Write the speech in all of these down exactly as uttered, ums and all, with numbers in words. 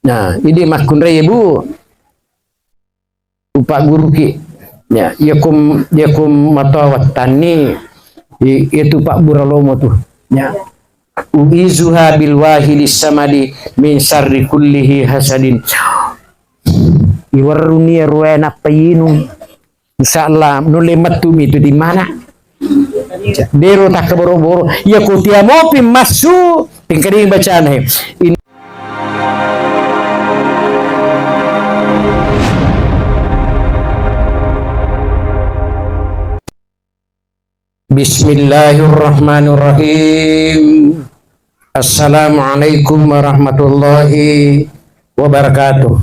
Nah, idi makkunrai, Bu. Upagguruki. Ya, iya kum, iya kum matoa wattanni, i-, itu pabbura lomo tu. Ya. Uizuha bil wahidis samadi min syarri kullihi hasadin. Iwerruni ruwe nappa inung. Insya Allah, nulle mettu mi tu di mana? Dero takka boro-boro. Iya ko tiamopi massu, tingkading bacana he. In- Bismillahirrahmanirrahim. Assalamualaikum warahmatullahi wabarakatuh.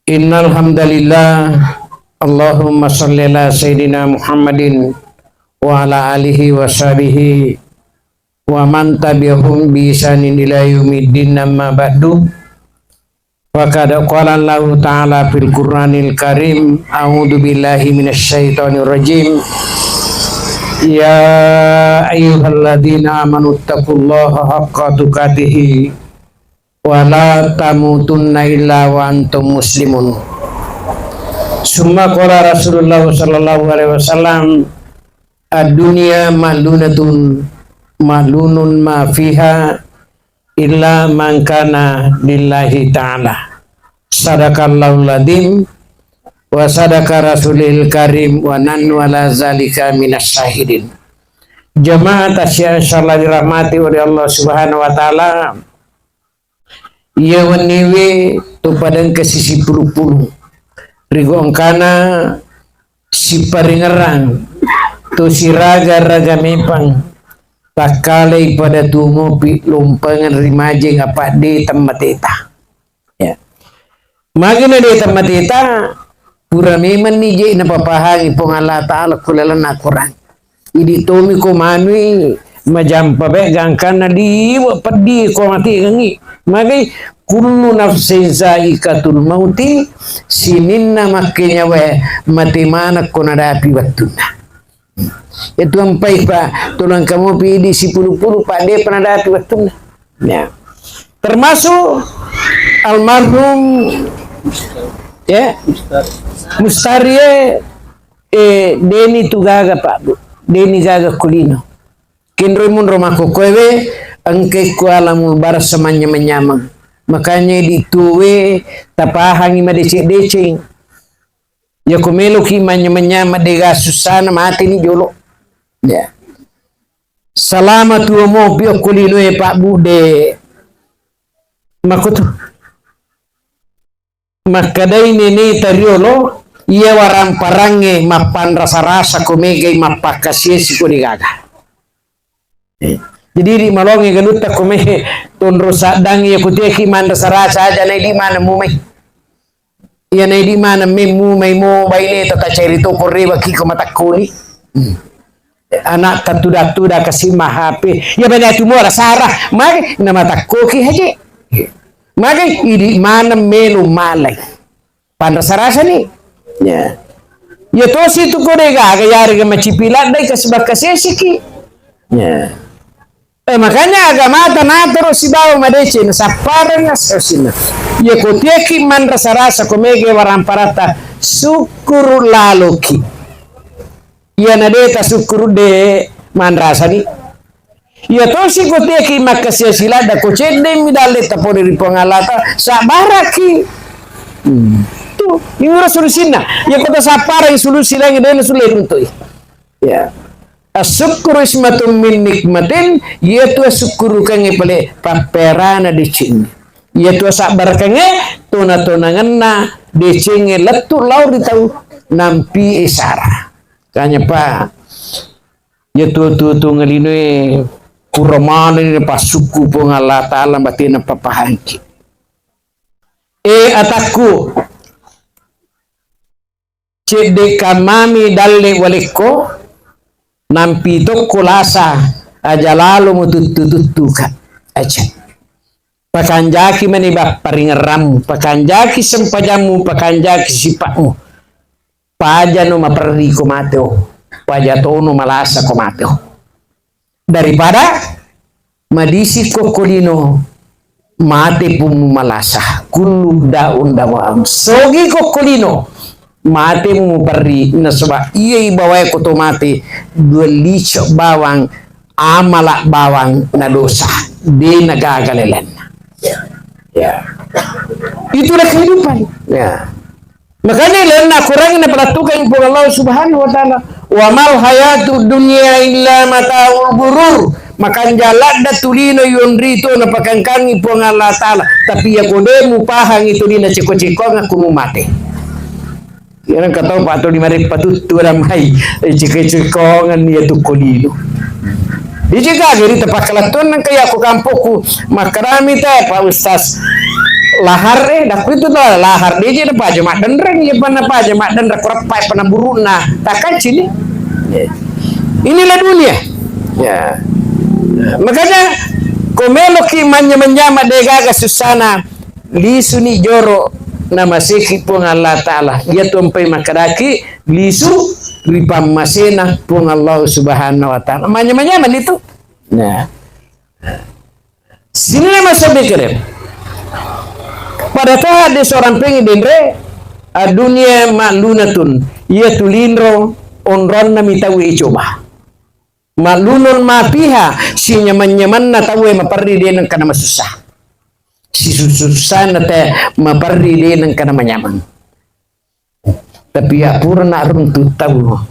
Innal hamdalillah. Allahumma shalli ala sayyidina Muhammadin wa ala alihi wa sahbihi wa man tabi'ahum bi ihsanin ila yaumiddin, amma ba'du. Faqad qala Allahu ta'ala fil Qur'anil Karim, a'udzu billahi minasy syaithanir rajim. Ya ayyuhalladzina amanu taqullaha haqqa tuqatih wa la tamutunna illa wa antum muslimun. Summa qala Rasulullah sallallahu alaihi wasallam, ad-dunya mal'unatun mal'unun ma fiha illa man kana lillahi ta'ala. Sadaqallahul adzim wa sadaqa rasulil karim wa nahnu ala zalika minas syahidin. Jamaah tasya insyaallah dirahmati oleh Allah Subhanahu wa taala. Iya wenniwe to padengka sisipulu-pulu. Rigo engkana siparingerrang to siraga-raga mepang takkalai pada tuo mopi lompengeng ri majeng apa de temmateta. Ya. Magi na de temmateta, pura memang ni je napapahangi Puang Allah Ta'ala ku lalenna Quran. Idi tomi ko manui majampa be gangkanna liwe peddi ko mati gengi. Magai kullu nafsin zaikatul mauti, sininna makke nyawa mate maneng ko nadapi wettunna. Itu ampai pa tulang kamu pidi sipulu-pulu pa de pa nadapi wettunna. Ya. Termasuk almarhum ya Mustarie, eh, deni tu gaga Pak Bu, deni gaga kulino. Kinroi munro makkokkoewe engkai ku alamul barza manyameng-nyameng. Makanya di tuwe tapahangi madeceng-deceng. Yako meloki manyameng-nyameng dega sussana mateni jolo. Ya. Salama tuo mopi okko linoe Pak Bu de. Makotu. Makkedai neneta riolo, iya waramparangnge mappanrasa-rasa ko megai mappakkasiasi ko degaga. Eh, jadi ri malongnge galutta ko me tonro saddang iya kutiaki manrasa-rasa aja na idi maneng mumai. Iya na idi maneng me mumai mo baineta tacairi to ko rewaki ko matakkoni. Hmm. Anak tattuda-tuda kasi ma H P. Ya beda tu muara Sarah. Magi na matakkoki haji. Magi idi maneng melo malai. Panrasa-rasani. Ya. Ya tosi tu ko degaga yarega macipi laddai kasbakka sesiki. Ya. Eh, makanya agamata nataro sibawa madeceng sappareng asesina. Ya ko tiaki manrasa-rasa ko mege waramparatta sukkuru laloki. Iyana de tasukkuru de manrasani. Iya tosi ko tiaki makkasiasi ladda ko ceddemmi dalle tapole ri Puang Allah Taala, sabbaraki. Hmm. Tu, iyaro solusinna. Iya ko tasappareng solusi laingnge de nasulle runtui. Ya. Asyukru ismatun min nikmatin, iyatu asukkurukengnge pale papperana decengnge. Iyatu asabbarakengnge tona-tonangenna decengnge lettu lao ri tau nampi esara. Kanya pa, iya tuo-tuo ngalinoe pura manenni napassukku Puang Allah Taala batena papahangki. E atakku, cedde kammami dalle walekko, nampi tokko lasa aja lalo mututtu-tuttuka. Aja. Pakanjaki mani bapparingerrammu, pakanjaki sempajammu, pakanjaki sipa'mu. Pajano maperri ko mateo, pajatono malasa ko mateo. daripada madisi kokko lino, mate pung malasa, kullu daun dawam. Sogi kokko lino, mate muperri, nasaba iya ibawae ko to mate, dua licok bawang, amala bawang na dosa, de na gaga lalenna. Ya. Itulah kehidupan. Ya. Makanya lalenna Quran na palattukan Puang Allah Subhanahu wa Ta'ala, "Wa mal hayatud dunya illa mataul ghurur." Makanja ladda tulino yonri to napakangkangi Puang Allah Ta'ala. Tapi ya kode mupahangi tulina ceko-cekoang aku mumate. Iya nengka tau Pak Toli mare patuttu ramai, eh, ceko-cekoangan iya tu kolino. Di jega geri tepak kelattuan nengka iya ku kampokku, makkarami te Pak Ustaz lahar, eh, dakku itu tuh lahar di je paja maddenreng, iya panna paja maddenreng kureppai panna buruna, takkan sini. Inilah dunia. Ya. Makanya ko meloki manya-manya ma degaga susana, lisuni joro namaseki Puang Allah Ta'ala. Iya tu ampai makkedaki lisu ri pammasena Puang Allah Subhanahu wa Ta'ala. Manya-manya mani tu. Nah. Sininna masobbi kede. Pada taha de seorang pengi denre, adunia maklunatun. Iya tu linro onronna mi tau e coba. Maklunun mapiha, sinyamang-nyamanna tau e maperri de nengka namasussa. Sisussussana te maperri de nengka namanyamang. Tapi ya pura na runtu tau.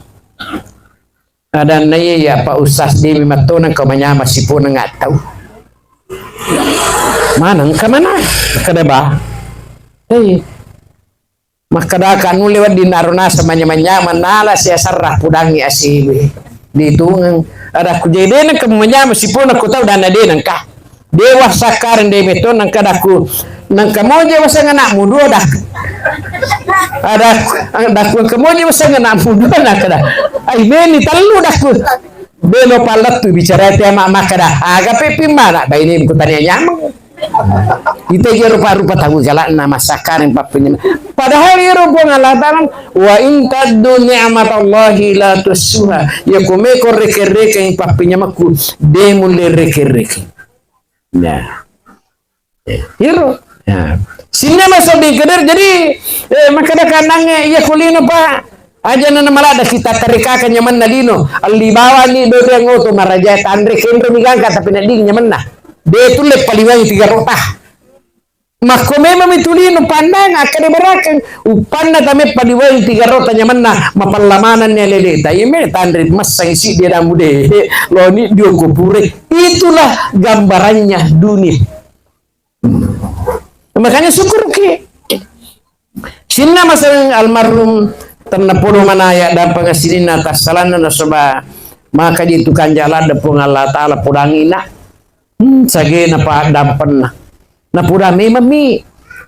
Adanna iya ya Pak Ustaz de memang to nengka manyamang sipona ngattau. Mana engka mana? Kada ba. Hei. Makkedaka nulle wedding naro naseng manya-manya mannala sia sarra pudangi asiwi. Ditungeng. Ada ku jai de nengka manyamang sipona ku tau dana de nengka. Dewa sakkareng de metto nengka daku. Nengka moje waseng anakmu dua dak. Ada daku engka moje waseng anakmu dua nengka da. Ai meni tellu daku. Beno pallettu bicara te ama makkeda, aga pepi mana bainemu ku tania nyameng. Ita je rupa-rupa tau galakna massakkareng pappenyameng. Padahal iyaro Puang Allah Ta'ala, "Wa in ta'uddu ni'matallahi la tuhsuha." Ya ko meko reke-rekeng pappenyamekku, de mulle reke-rekeng. Ya. Iyaro. Ya. Sininna masobbi keder, jadi, eh, makkeda kanangnge, iya kulino, Pak. Aja na maladda kita tarikaka nyamanna lino. Alli bawani dodeng oto maraja tanre kenro mi gangka tapi na ding nyamanna. De tulle paliwangi tiga rota. Makko memang mi tulino pandang akkade barakeng. Uppanna tame paliwangi tiga rota nyamanna mapalla manenni aleleta. Iya me tanre massang isi dia damu de. Loni dio kupure. Itulah gambarannya dunia. Makanya syukurki. Sininna maseng almarhum tennapodo manaya dampeng sininna tassalanna nasaba maka di tukang jalan de Puang Allah Ta'ala podangina. Hmm, sagena pa dampenna. Napoda memang mi.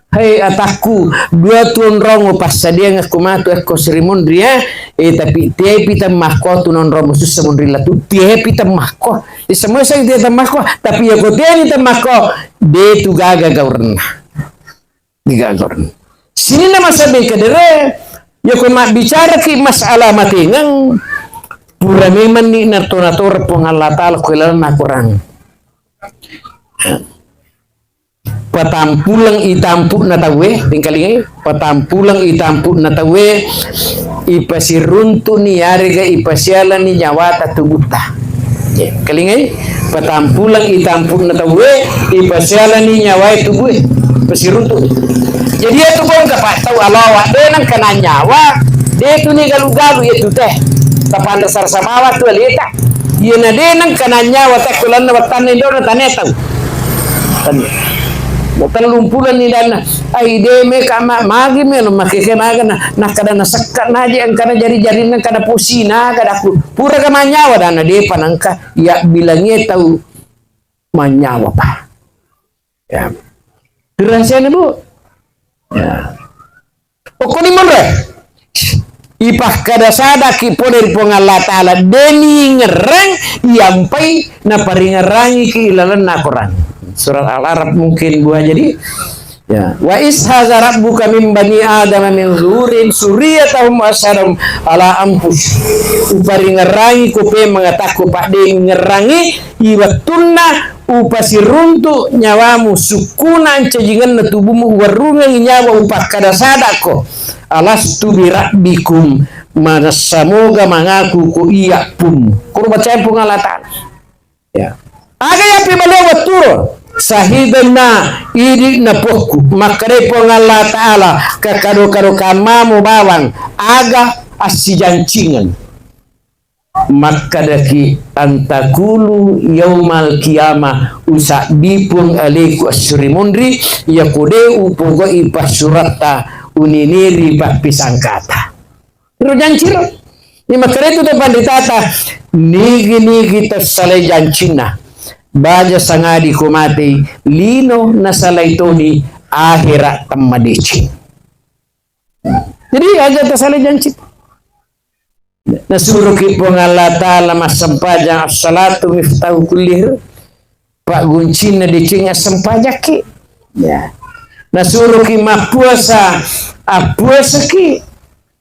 Hei atakku, dua tuonrong passadiang aku matu ekko Sri Munri ya. Eh, tapi tepi temmakko tu nonrong sussa Munri latu. Tepi temmakko. Semua saya dia temmakko, tapi ya ko tiani temmakko, de tu gaga gaurenna. Digaga gaurenna. Sininna masabbe kedere, ya ko mabbicara ki masalah matengeng, pura memang ni nato-nato Puang Allah Ta'ala ko lalenna Quran. Patampulang itampu'na tauwe, tingkalingai, patampulang itampu'na tauwe, ipasiruntu'ni yarega ipasialani nyawata tubutta. Kalingai, patampulang itampu'na tauwe, ipasialani nyawae tubue, pasiruntu. Jadi iya tu kongka pa tau alawa, de nengka nanyawa, de tu ni galu-galu iya tu teh. Tapanra sarsabawa tu aleta. Iyana de nengka nanyawa teh kulanna wattanna indona tane tau. Tania. Mo tellumpulang ni danna. Ai de me kama magi melo makeke magana. Nakkada nasekka naje engkana jari-jarinna engkana posina gadaku. Pura ga manyawa dana depa nengka. Ya bilangnge tau manyawa pa. Ya. Rahasiana, Bu. Ya. Okkoni monro. Ipakkada sadaki pole ri Puang Allah Ta'ala deni ngerrang iyampai naparingerrangiki ilalenna Quran. Surat Al-Araf mungkin buah jadi Ya, wa iz akhadha rabbuka min bani Adama min zuhurin dzurriyyatahum wa asyhadahum ala anfus. Uparingerrangi ko pemeng atakku, padde ngerrangi i wettunna upasiruntu nyawamu, sukkuna ancajingenna tubumu, uwarrungengi nyawa, upakkada sadako, alastu birabbikum, manessa moga mangaku ko iya pun. Koro bacai Puang Allah Ta'ala. Ya. Aga yapi bale wetturo? Syahidanna idi na pokku. Makkedai Puang Allah Ta'ala, kakado-kado kammamu bawang aga assijancingeng. Makkedaki antakulu yaumal qiyamah, usabbi Puang aleku assuri munri, yako de upogoi passuratta uniniri pappisangkata. Ro janciro. Ni makkaretu to panritata, nigi-nigi tassalai jancinna. Baja sangadi ko matei, lino nasalai toni, ahera temmadeceng. Jadi aja tassalai janci. Nasuroki Puang Allah Ta'ala massempajang, as-salatu miftahu kulli khair. Pagguncinna deceng assempajakki. Ya. Nasuroki mappuasa, appuasaki.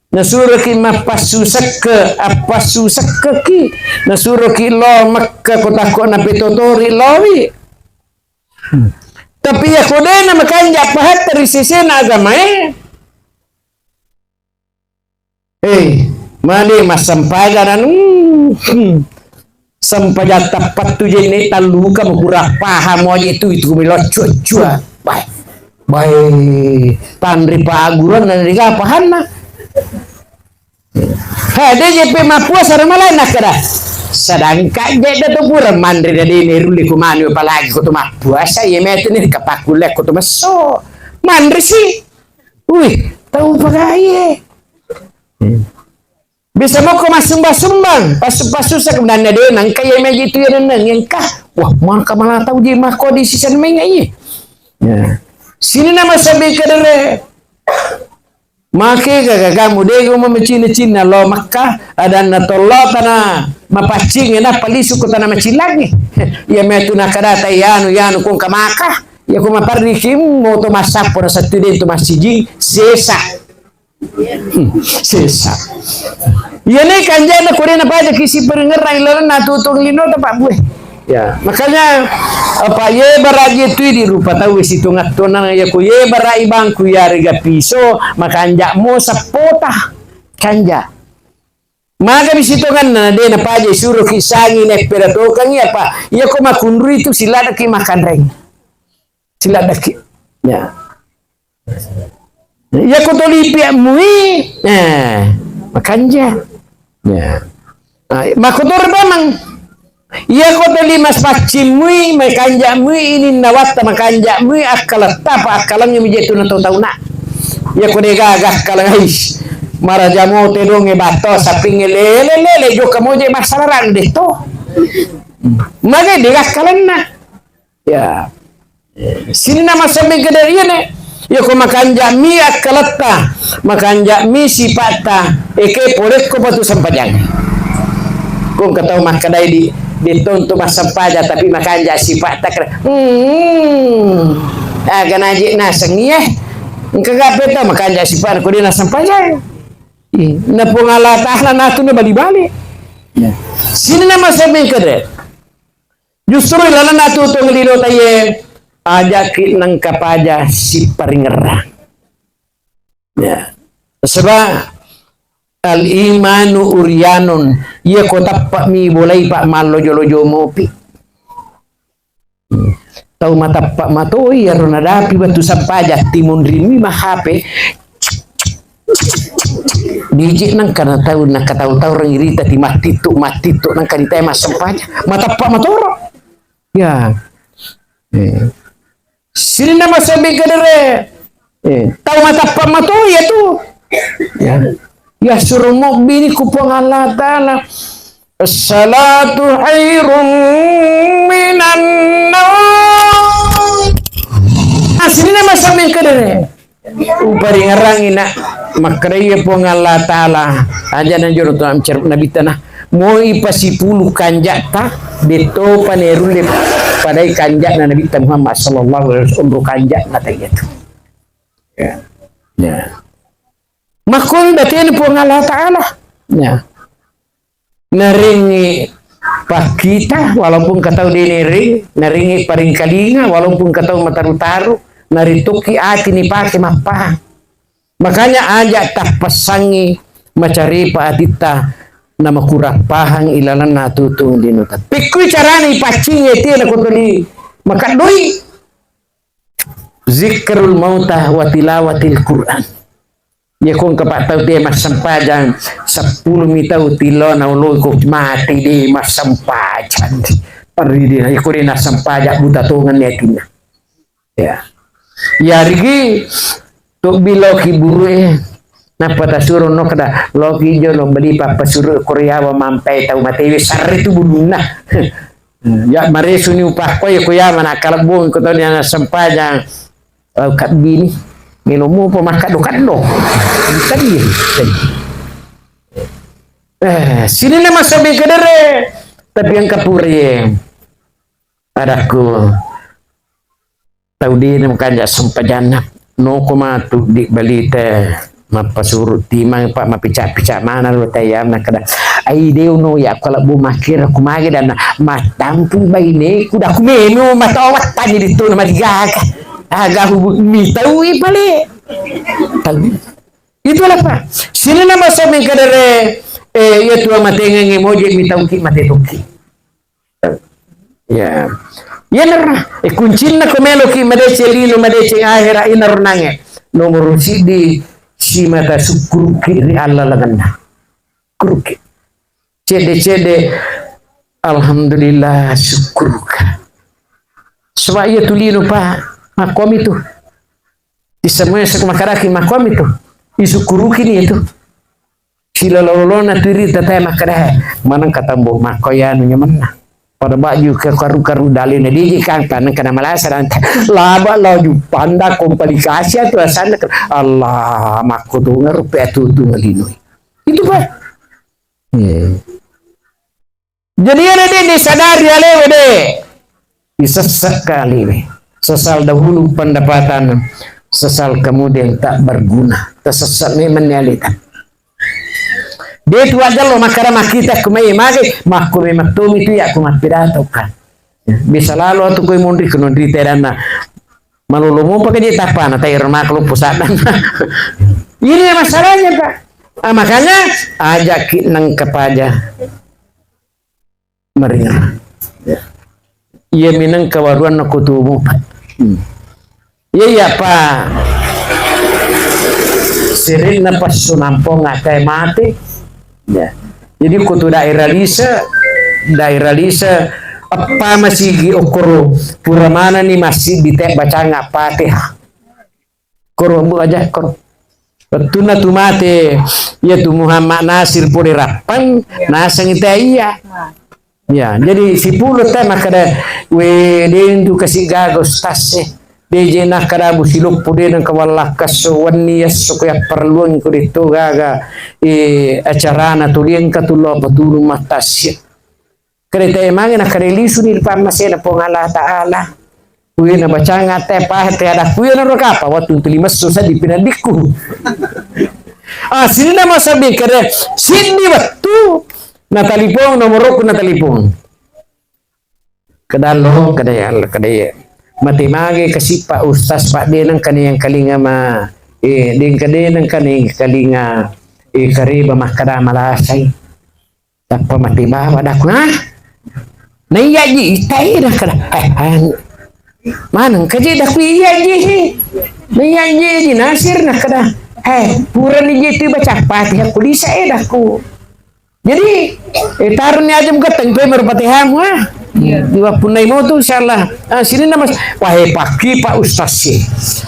Nasuroki mappassusekke, appassusekkeki. Nasuroki lo Mekka ko takko napetotori lowi. Hmm. Tapi yako dena makanja pahatta ri sesena agamae. Eh, mane massempajang anu, hmm, sempajang tappattu jenne talluka mukura paham aja itu, itu melo cucua. Bae. Bae. Tanri paguran na dega pahanna. Ha, de jeppe mappuasa ramalan nakkeda. Sedangkan je da to pura manre da de ne rulle ko manu apalagi ko to mappuasa, ye metu ni kapakkulle ko to messo. Manre si. Wih, tau pagaie. Hmm. Bisa mokko massumbang-sumbang, passu-passu sa kemudian de nangka ye meji tu ye nenneng engka. Wah, maka malah tau je mako di sisan menga ye. Ya. Sini nama sabi kedere. Make gaga gamu de guma macina-cina lo Makkah, adanna tollo tana mapaccing na palisu ko tana macilangi. Ya metu nakadata yanu, yanu kong kamaka. Ya ko maparriki moto massappo na sattu de tu masiji sesa. Hmm, sesa. Iyane kanjana ko de napajaki siparingerrang ilalenna tutung lino ta pabbue. Ya, makanya apa ye baraji tu di rupa tau sitongattonang ya ko ye barai bangku ya rega piso makanja mo sappota kanja. Maka bisitonganna de napaja suroki sangi neppeda tokangi apa iya ko makunrui tu siladaki makanreng. Siladaki. Ya. Iya ko toli piak mui, eh, makanja. Ya. Ah, makotoro pamang. Iya ko toli mas paccing mui, makanja mui ini nawatta makanja mui akkaletta apa akkalangngi mije tuna tau tauna. Iya ko de gaga akkalang ais. Maraja mote donge batto sapinge lele lele joka moje masalah rande to. Mage de akkalanna. Ya. Sininna massempeng kedere iyane. Iya ko makanja'mi akkaletta, makanja'mi sipatta, eke polekko patu sempajang. Ko engka tau makkedai di, de tontu massempajang tapi makanja sipatta kere. Hmm. Aga naji naseng iye. Engka gape tau makanja sipatta ko de nassempajang. Ih, na Puang Allah Ta'ala natu na bali-bali. Ya. Sininna massempeng kedere. Justru ilalenna tutong lino taiye, ajaki nengka paja siparingerrang. Ya. Sebab al-imanu uryanun, iya ko tappa'mi bolai pa mallojo-lojo mopi. Hmm. Tau matappa matoi iyaro nadapi batu sampaja timunrimmi mahape. Biji nengka na tau, nengka tau-tau rengirita ti mattittu, mattittu nengka ditai massempaja. Matappa matoro. Ya. Eh. Sininna massempeng kedere. Eh, tau matappa matoi ya tu. Ya. Ya suruh mobini ku Puang Allah Ta'ala. As-salatu khairum minan naum. Nah, sininna massempeng kedere. Uparingerrangi na makkedai Puang Allah Ta'ala, aja na joro tu amcer Nabi tana. Moi pasipulu kanja'ta, detto panerulle padai kanja'na Nabi Muhammad sallallahu alaihi wasallam, kanja'na taiya tu. Ya. Ya. Makkomi batena Puang Allah Ta'ala. Ya. Narengngi pakkita, walaupun katau de nereng, narengngi paringkalinga, walaupun katau mataru-taru, naritokki ati nipake mappahang. Makanya aja tappassangi macarepa atitta namakurang pahang ilalanna atutung linuta. Pekkui carana ipaccingi atie nakotoli makaddoi. Zikrul mauta wa tilawatil Quran. Iya ko engka pa tau de massempajang seppulo mi tau tillo naoloi ko mati de massempajang. Paridi na iko de nassempajang buta tongenni atinna. Ya. Yarigi tobbi loki burue. Nappa tasuro no kada loki jolo beli pappasuru Korea wa mampai tau matewe sarre tu bulunna. Ya maresuni upakkoi ko ya mana kalebbong ko tau dia nassempajang. Lau kabbini, melo mupa makkaddo-kaddo. Tadi. Eh, sininna masobi kedere, tapi engka pura ye. Adakku, tau dina makanja sempajanna. Noko matu di balita mappasuru timang pa mapica-pica mana lo tayam nakada. Ai deu no ya kala bu makira kumage dan mattampung baineku daku meme mata wattani dituna marigaga. Aga hubu mitaui pale. Tahu. Itulah, Pak. Sini nama saya mengkadere, eh, ya tua matengenge moje mitauki mate toki. Ya. Ya nerra. Eh, kuncinna ko meloki madeceng lino, madeceng ahera, inaro nange. Nomor sidi simata sukkuruki ri Allah laganna. Kuruki. Cede-cede, alhamdulillah, syukurka. Sebab iya tulino, Pak, makkomi tu. Isemuanya seku makaraki makkomi tu. Isukuruki ni itu. Sila lolona tu iri tatai makadahe. Maneng katambo makko ya anu nyamanna. Pada baju ke karu-karu dalina diji kan taneng kana malasa dan laba laju panda komplikasi tu asana. Allah makko tu ngarupe tu tu ngalino. Itu, Pak. Iya. Jadi ada de disadari alewe de. Disessekka alewe. Sesal dahulu pendapatan, sesal kemudian tak berguna. Tersesat memang ni alita. De tu aja lo makkada makkita kumai mage, makku memang tomi tu ya ku mappidato kan. Bisa lalu atu kue munri kununri teranna. Malolo mopa ka je tappana, tairo maklo pusadang. Ini masalahnya, Pak. Ah, makanya ajaki nengka paja meringa. Iya mineng kawaruan nakutumu, Pak. Hmm. Iya, iya, Pak. Sirinna passu nampong akai mati. Ya. Jadi kutu daerah lise, daerah lise, eppa masigi okkoro pura manani masigi te bacanga Fatihah. Koro bu aja koro. Wettunna tu mate, iya tu Muhammad Nasir pole Rappang, naseng te iya. Ya, jadi sipulung te makkada, we, de tu kasi gaga ustaz e. De je nakkada bu siloppo de nengka wallakkasso wenni esso ko yapparelluang ko de to gaga, eh, acarana tuli engka tu lo patulung mattassi. Kereta emange nakkada lisuni ri pammasena Puang Allah Ta'ala. Kuwi nabacang atte pahe te ada kuwi naro kapa wattu tuli messu seddi pinadikku. Ah, sininna masabbing kere siddi wettu natalipong nomorokku natalipong. Kedallo, kede Allah, kede mati mage kasi Pak Ustaz Pak de nengka ni yang kalinga ma, eh, de nengka de nengka ni kalinga, eh, kareba makkada malasai. Tappa mati baba daku, ha? Na iya ji itai dah kada. Eh, eh, maneng kaji daku iya ji. Na iya ji ji Nasir nah kada. Eh, purani ji tu baca Fatihah kulisa eh daku. Jadi, eh, taruni aja muka tengpe merpatihamu, ha? Iya. Di wapunna imotu, insyaallah. Ah, sininna mas, wahai pakki Pak Ustaz sih.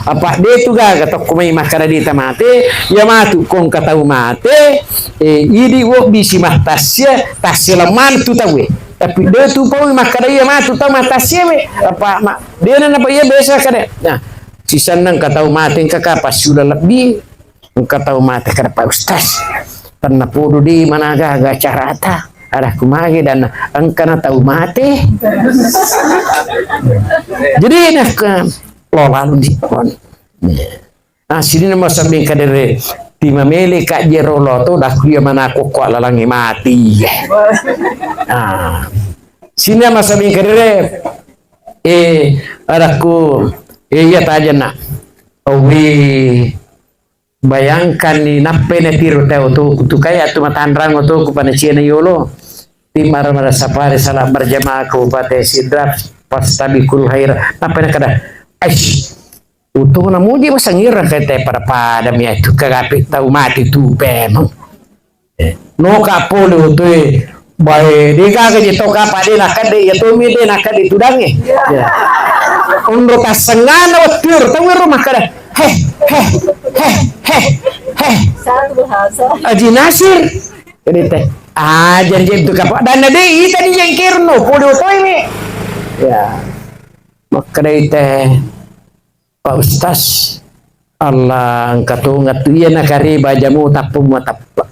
Apa de tu gaga tokko mai makkada de tamate, ya matu kong katau mate, eh, idi wo bisi mattasya, tasya lemman tu tau, eh. Tapi de tu pau makkada iya matu tau mattasya, we. Apa ma, de na apa iya biasa kada. Nah, sisannang katau mate engka kapa sudah lebih, engka tau mate kada Pak Ustaz. Tenna podo di mana gaga carata. Ada kumage dan engka na tau mate. Jadi nak lo lalu di pon. Ah, sininna masabbing kadere, timamele kajjero loto, dakku iya manako ko lalangi mati. Ah. Sininna masabbing kadere, eh, adakku, eh, iya tajenna. Owi, bayangkanni, nappai natiro tau tu, tu kaya tu matanrang tu ku panaciana yolo. Tim mara-mara sapari salat berjamaah Kabupaten Sidrap, fastabiqul khairat. Nappai nakada, aish, Utu na muji masangira kete pada-pada mi tu kagapi tau mati tu pemang. Eh, no ka pole utu e. Bae, de gaga je to kapa de nakade ya to mi de nakade tudange. Ya. Onro tasengana wettu ro tau ro makada. He, he, he, he, he. Satu bahasa. Aji Nasir. Jadi teh. Ah, janji tu kapa. Dan de ita di jengkir no pole utu ini. Ya. Makada ite. Pak Ustaz, Allah engka tonga tu iya nakareba jamu tappung matappa.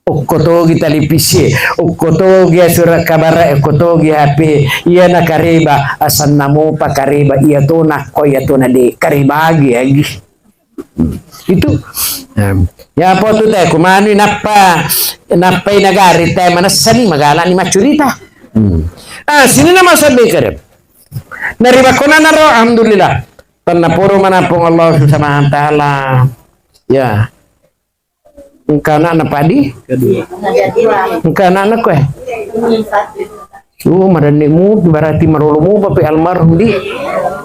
Okko togi talipisie, okko togi surat kabar, okko togi H P, iya nakareba asanna mopa kareba iya to nakko iya to nade kareba agi agi. Itu. Em, ya apa tu teh kumanu nappa nappai nagari teh manessani magalani maccurita. Hmm. Ah, sini nama sabbe kere. Naribakonana ro, alhamdulillah. Tennapodo mana Puang Allah Subhanahu wa Ta'ala. Ya. Engka anakna padi? Kedua. Engka anakna koe? Su, madanni mu, berarti marolo mu, bapak almarhum di.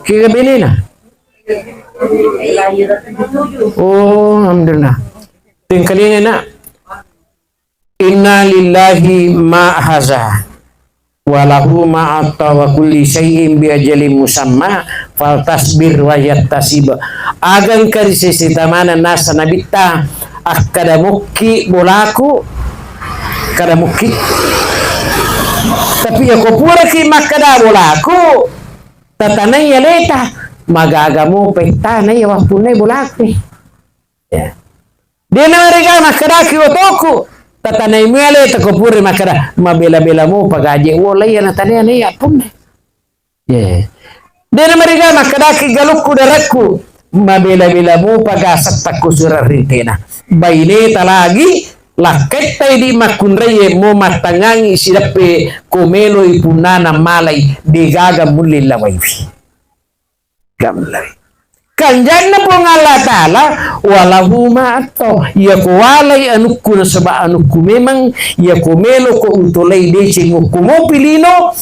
Kira benena? Oh, alhamdulillah. Tengkalinga nak. Inna lillahi ma haza wa lahu ma atta wa kulli syai'in bi ajalin musamma faltasbir wa yattasib. Aga engka ri sese tamana nasa nabitta akkada mukki bolaku kada mukki. Tapi yako puraki makkada bolaku tatanai aleta magaga mo pettana iya wappunnai bolaku. Ya. Dena mereka makkedaki otoku, tatanai muale teko pure makkeda, mabela-bela mu pagaje wola iya na tanea na iya punna. Ya. Dena mereka makkedaki galukku darakku, mabela-bela mu paga settakku surarintena. Baineta lagi, lakkettai di makkunraie mo mattangangi sideppe ko meloi punnana malai, degaga mulle lawaiwi. Gamlai. Kanjanna Puang Allah Ta'ala, walahu ma atto. Iya ko walai anukku nasaba anukku memang, iya ko melo ko utolai deceng okko mopi lino,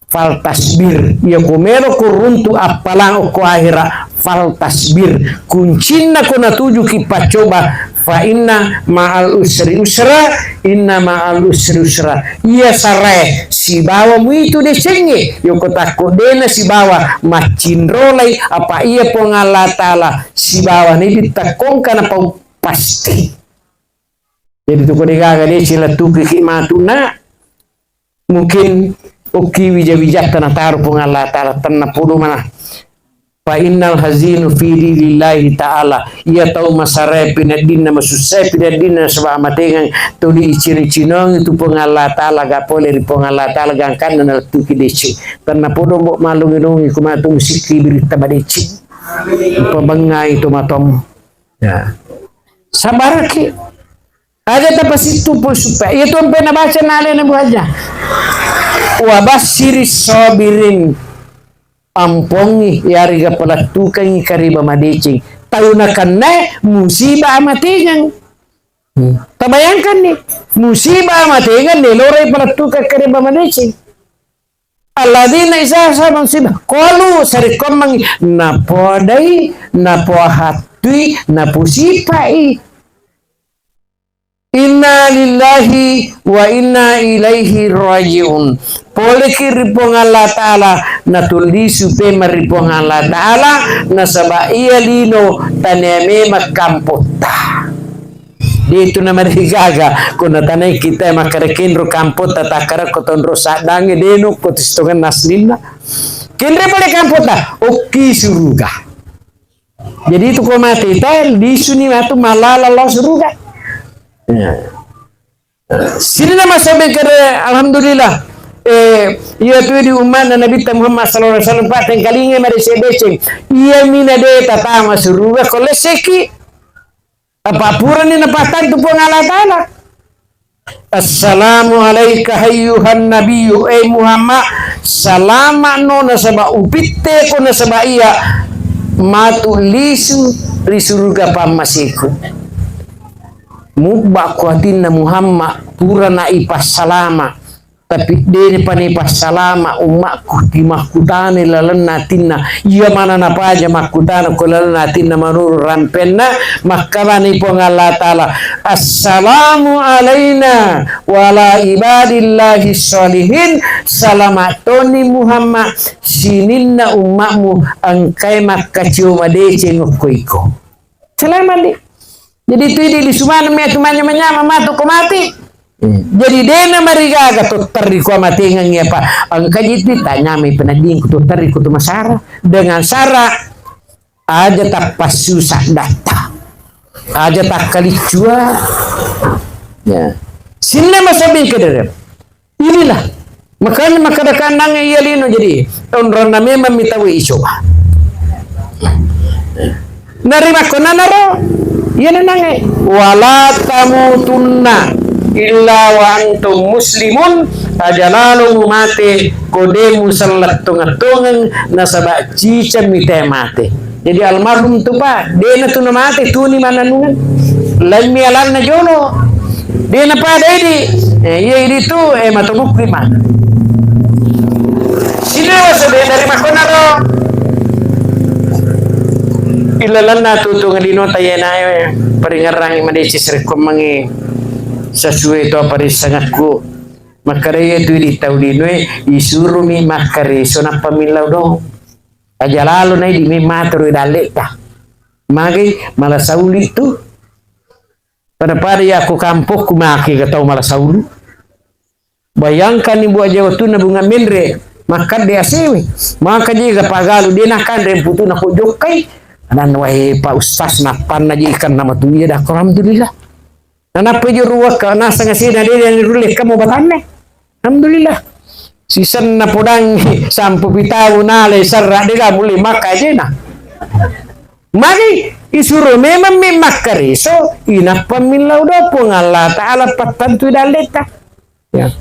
fal tasbir. Iya ko melo ko runtu appalang okko akhira, fal tasbir. Kuncinna ko natujuki paccoba, fa inna ma'al usri usra, inna ma'al usri usra. Iya sarae sibawa muitu decengnge, yoko takko dena sibawa maccinrolai apa iya Puang Allah Ta'ala sibawa nidi takkongka napau pasti. Jadi tuko degaga deceng lettuki ki matu na. Mungkin okki wija-wijatta nataro Puang Allah Ta'ala tennapodo mana. Fa innal hazinu fi dinillahi ta'ala. Iya tau masarae peneddinna, masussae peneddinna nasaba amatengang tuli icino-cinongi tu Puang Allah Ta'ala, ga pole ri Puang Allah Ta'ala gangkanna nalettuki deceng. Tennapodo mbo malungi-lungi kumatu musikki biritta madeceng. Upabengngai tu matom. Ya. Sabaraki. Aja tapasittu pun supaya. Iya tu ampe nabaca na alena Bu Haja. Wa basyiri sabirin. Ampongi, iyarega palettukengi kareba madeceng. Tau nakennae musibah amatengang. Hmm. Tabayangkanni, musibah amatengang nelorai palettukeng kareba madeceng. Alladzina iza asaba musibah, qalu sarekkoammengngi, napodai, napohattui, naposipai. Inna lillahi wa inna ilaihi raji'un. Poleki ri Puang Allah Ta'ala, natullisu pemeng ri Puang Allah Ta'ala, nasaba iya lino tanea memang kampotta. Detu namarigaga, ko natanai kita makkada kenro kampotta, takkada ko tonro saddangnge, deno ko tistongenna aslinna. Kenre pole kampotta, okki suruga. Jadi itu ko mate ta, lisuni matu malala lao suruga. Ya. Sini nama sampai kere, alhamdulillah. Eh, iya tu di umma'na Nabitta Muhammad sallallahu alaihi wasallam, pattengkalingai madeceng-deceng. Iya mina de tatama suruga ko lesseki. Apa purani napattantu Puang Allah Ta'ala. Assalamu alaika ayyuhan nabiyyu, eh Muhammad, salama'no nasaba upitteko nasaba iya matu lisu ri suruga pammaseku. Mubba ko atinna Muhammad, purana ipassalama. Tapi de pa nipassalama ummakku, ki makkutana lalenna atinna. Iya mana napaja makkutana ko lalenna atinna manuru rampenna, makkanani Puang Allah Ta'ala, "Assalamu alaina wa ala ibadillahi sholihin." Salama toni Muhammad, sininna ummakmu engkai makkacio madeceng okko iko. Salama di. Jadi tu idi lisumana me tu manyama-nyama matu ko mati. Hmm. Jadi dena marigaga to terri ko matengang ya pa. Engka jitu tanyamai penaddingku to terri ko tu masara dengan sara aja tappassusa datta. Aja takkaliccua. Ya. Sinna masabi kedere. Inilah. Makanya makkada kandang iya lino jadi onronna memang mi tau icoba. Narimakkonanaro iya nanange wala tamutunna illa wa antum muslimun, aja lalo mumate ko de musella tongeng-tongeng nasaba ciceng mi te mate. Jadi almarhum tu pa, dena tu namate tuni mananungan. Laimmi alanna jolo. Dena pada idi. Eh, iya idi tu, eh, matomukki ma. Sini waso de dari makona ro. Ilalanna tu tu ngalino tayena, eh, paringerrangi madeci sarekkoammengngi sasue to parissangakku. Makkedai tu idi tau linoe, isurumi makkareso nappa millau dong. Aja lalo na idi memmatoro dalleta. Magai mala sauli tu. Pada-pada ya ko kampokku make ga tau mala sauli. Bayangkan ni buat jawa tu na bunga menre makkadde asewe. Maka je ga pagalu de nakanre putuna ko jokkai. Dan wae Pak Ustaz nappanna je ikan nama tu iya dah alhamdulillah. Nanappa ijo ruwakka naseng asena de de rulle kamu batanne. Alhamdulillah. Sisenna podangngi sampu pitau nale sarra de ga mulle makka ajena. Magi isuro memang mi makkareso inappa millau do Puang Allah Ta'ala pattantui dalleta. Ya.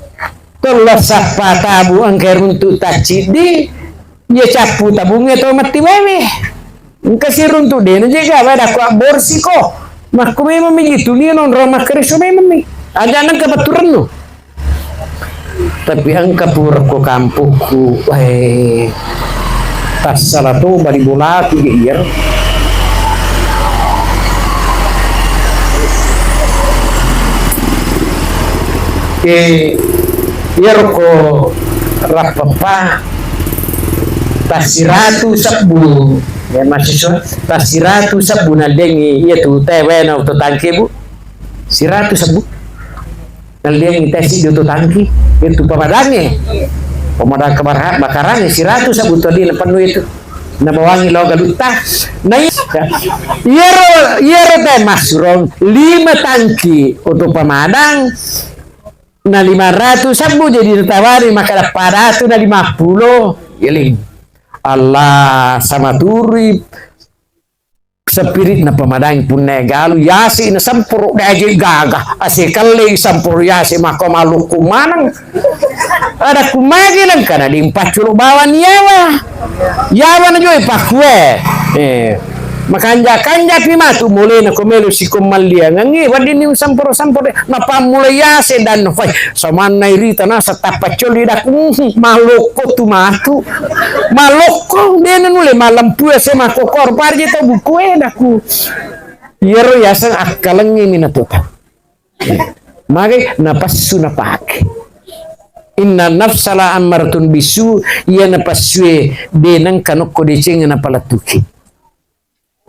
Tolla sappa tabu engka runtu tacciddi, ya cappu tabungnge to matti wewe. Engka siruntu dena je gawe dakku abborsiko. Makku memang mi jitu ni nonro makkareso memang mi. Aja nengka patturennu. Tapi engka pura ko kampokku, eh, tassala to bali bolaku je iyaro. Eh, iyaro ko rappeppa tassiratu sebbu, ya, mahasiswa, tassiratu sebbu nallengi iya tu tewena to tangke, Bu. Siratu sebbu. Nalliangi tesi di oto tangki, itu pamadangnge. Pemadam kebara-, kebakarangnge siratu sebbu tadi na pennu itu. Nabawangi lao galutta. Na iya, iyaro, iyaro teh massurong lima tangki oto pemadam na lima ratu sebbu jadi ditawari maka padatu na lima puluh. Iling. Allah sama turi Spirit na pemadang punna galu yase na sempuru de aje gaga ase kallei sempuru yase mako malukku maneng. Ada kumagi lengkana dimpacculu bawang yawa. Yawa na joi pakkue. Eh. Makanja-kanja pi matu mulena ko melo sikommalliangengngi weddinni sempuru-sempuru de. Napammula yase dan fai samanna irita nasa tappa coli daku, uhuh, malokko tu matu. Malokko, de na nulle malempu ase makkokor parje tau buku e daku. Iyaro yaseng akkalengngi minatuta. Magai napassu napake. Inna nafsala ammaratun bisu, iya napassue de nengka nokko deceng napalettuki.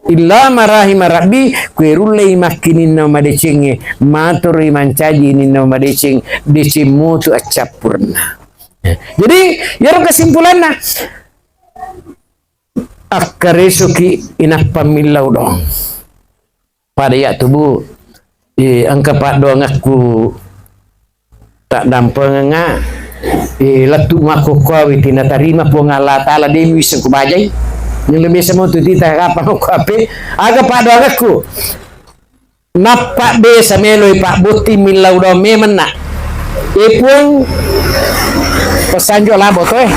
Illa ma rahima rabbi, kue rullei makkininna madecengnge, matoroi mancaji ininna madeceng, deceng motu accappurenna. Jadi, iyaro kesimpulanna, akkaresoki inappa millau doang. Pada iya tubu, eh, engka paddoangekku taddampengengnga, Eh, lettu makkokkoe, weti natarima Puang Allah Ta'ala, de' muisseng ko bajai. Nilebesa mo tu tita kapang ko ape. Aga paddoangekku. Nappa besa meloi pabbotting millau doang memenna. E Puang, pesanjo labo to, eh.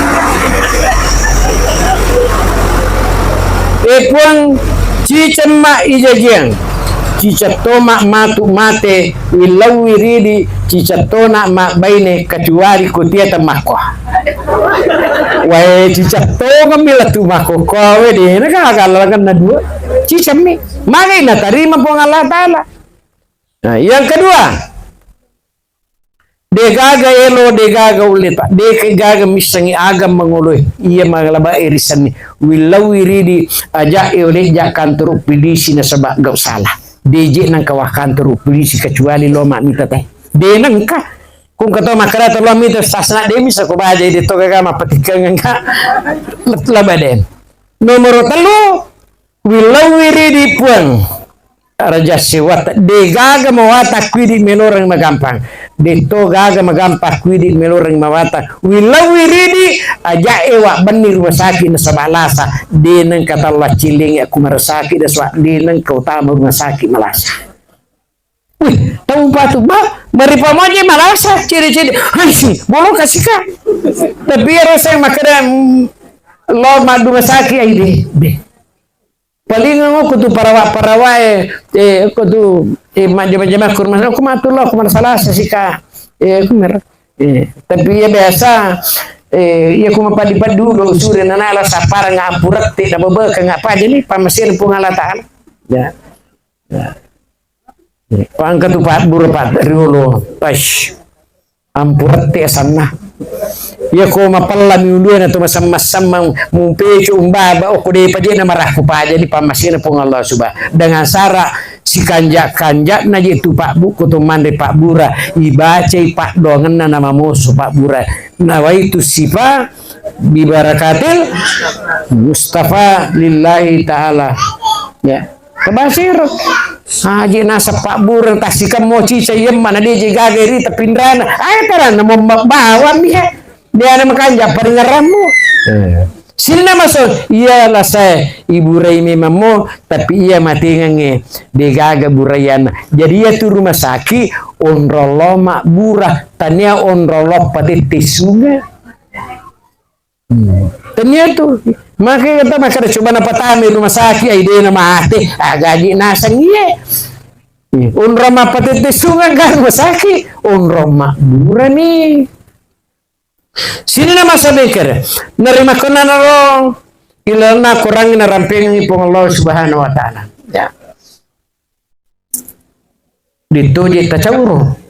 E Puang, cicemma ijajiang. Cicetto ma matu mate, willauwi ridi, cicetto na mabbaine, kecuali kutia temmakko. Wae, cicetto ngambil tu makkokkoe, de' na gaga lalenna dua. Cicemmi. Magai natarima Puang Allah Ta'ala. Nah, yang kedua, degaga elo, degaga ulle ta, degaga missengi aga mangoloe. Iya magalaba irisenni. Willauwi ridi, aja e oleh ja kantor polisi nasaba gau salah. De' je nengka wa kantor polisi kecuali lo mak mita te. De' nengka. Kung ketua makkeda to lo mita sasna de' misa ko bajai de' to gaga mapatikkeng engka. Laba de'. Nomor tellu, willauwi ridi Puang. Raja sewata, degaga mawata kuidi meloreng magampang. De'to gaga magampang kuidi meloreng mawata. Willauwi ridi, aja e wa benni rumah sakit nasaba lasa. De' nengka talla ciling aku marasaki nasaba de' nengka utama rumah sakit malasa. Wih, tau patu ba, maripamoje malasa, ciri-ciri. Hai si, bolo kasika. Tapi ya rasa yang makkeda, mm, lo maduma saki ai de, de. Paling aku tu parawa-parawa e, eh, aku tu, eh, majama-jama kurma, aku matu lo, aku marasa lasa sika. Eh, aku mer-, eh, tapi ya biasa, eh, ya aku mapadi-padi dulu, sure nana la sapara ngapurette, na bebe, ka ngapa jadi pamasin Puang Allah Ta'ala. Ya. Ya. Pangka tu pabbura pa riolo, pas ampurette asanna. Iya ko mapella mi ulue na tu masemmang-semmang, mumpecu umbaba, okko de paje na marakku paja di pammasena Puang Allah Subhanahu. Dengan syarat sikanja-kanjana je tu pabbu ko to manre pabbura, ibacai paddoangenna na mamoso pabbura. Nawaitu sifa bibarakatil Mustafa lillahi ta'ala. Ya. Tabasiro. Haji naseng pabbura tasikemmo cica yemma na deje gaga rita pinrana. Ae taranna mo bawang mi he. Dia na makanja paringerammu. Eh. Sinna maso iya lasae iburai memammo tapi iya matengangnge de gaga buraianna. Jadi iya tu rumah sakit onrong lo mabbura tania onrong lo patette sunga. Hmm. Tennia tu. Maka kata makkeda coba napatama rumah sakit ai dena mate. Ah, gaji naseng iye. Onrong mappatette sunga ga rumah sakit. Onrong mabbura ni. Sini nama sabengkere. Nerima kona naro ilalna Quran narampengi Puang Allah Subhanahu wa Ta'ala. Ya. Dittoje tacauro.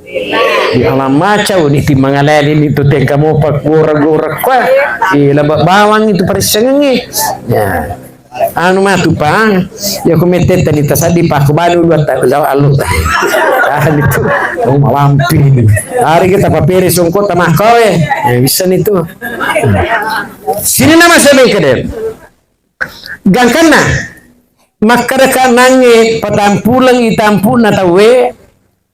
Di alam macau di timmangaleli ni tu tengka mopa gora-gora kwa. Di laba bawang itu parissengengi. Ya. Anu matu pa. Ya ku mette tadi tasaddi pa ku balu dua ta-, allu. Ah, itu. Oh, malampi ini. Hari kita papere songko tamakkawe. Ya, bisa nih tuh. Sini nama saya kede. Gangkanna, makkedaka nangnge patampulengngi tampu'na tauwe,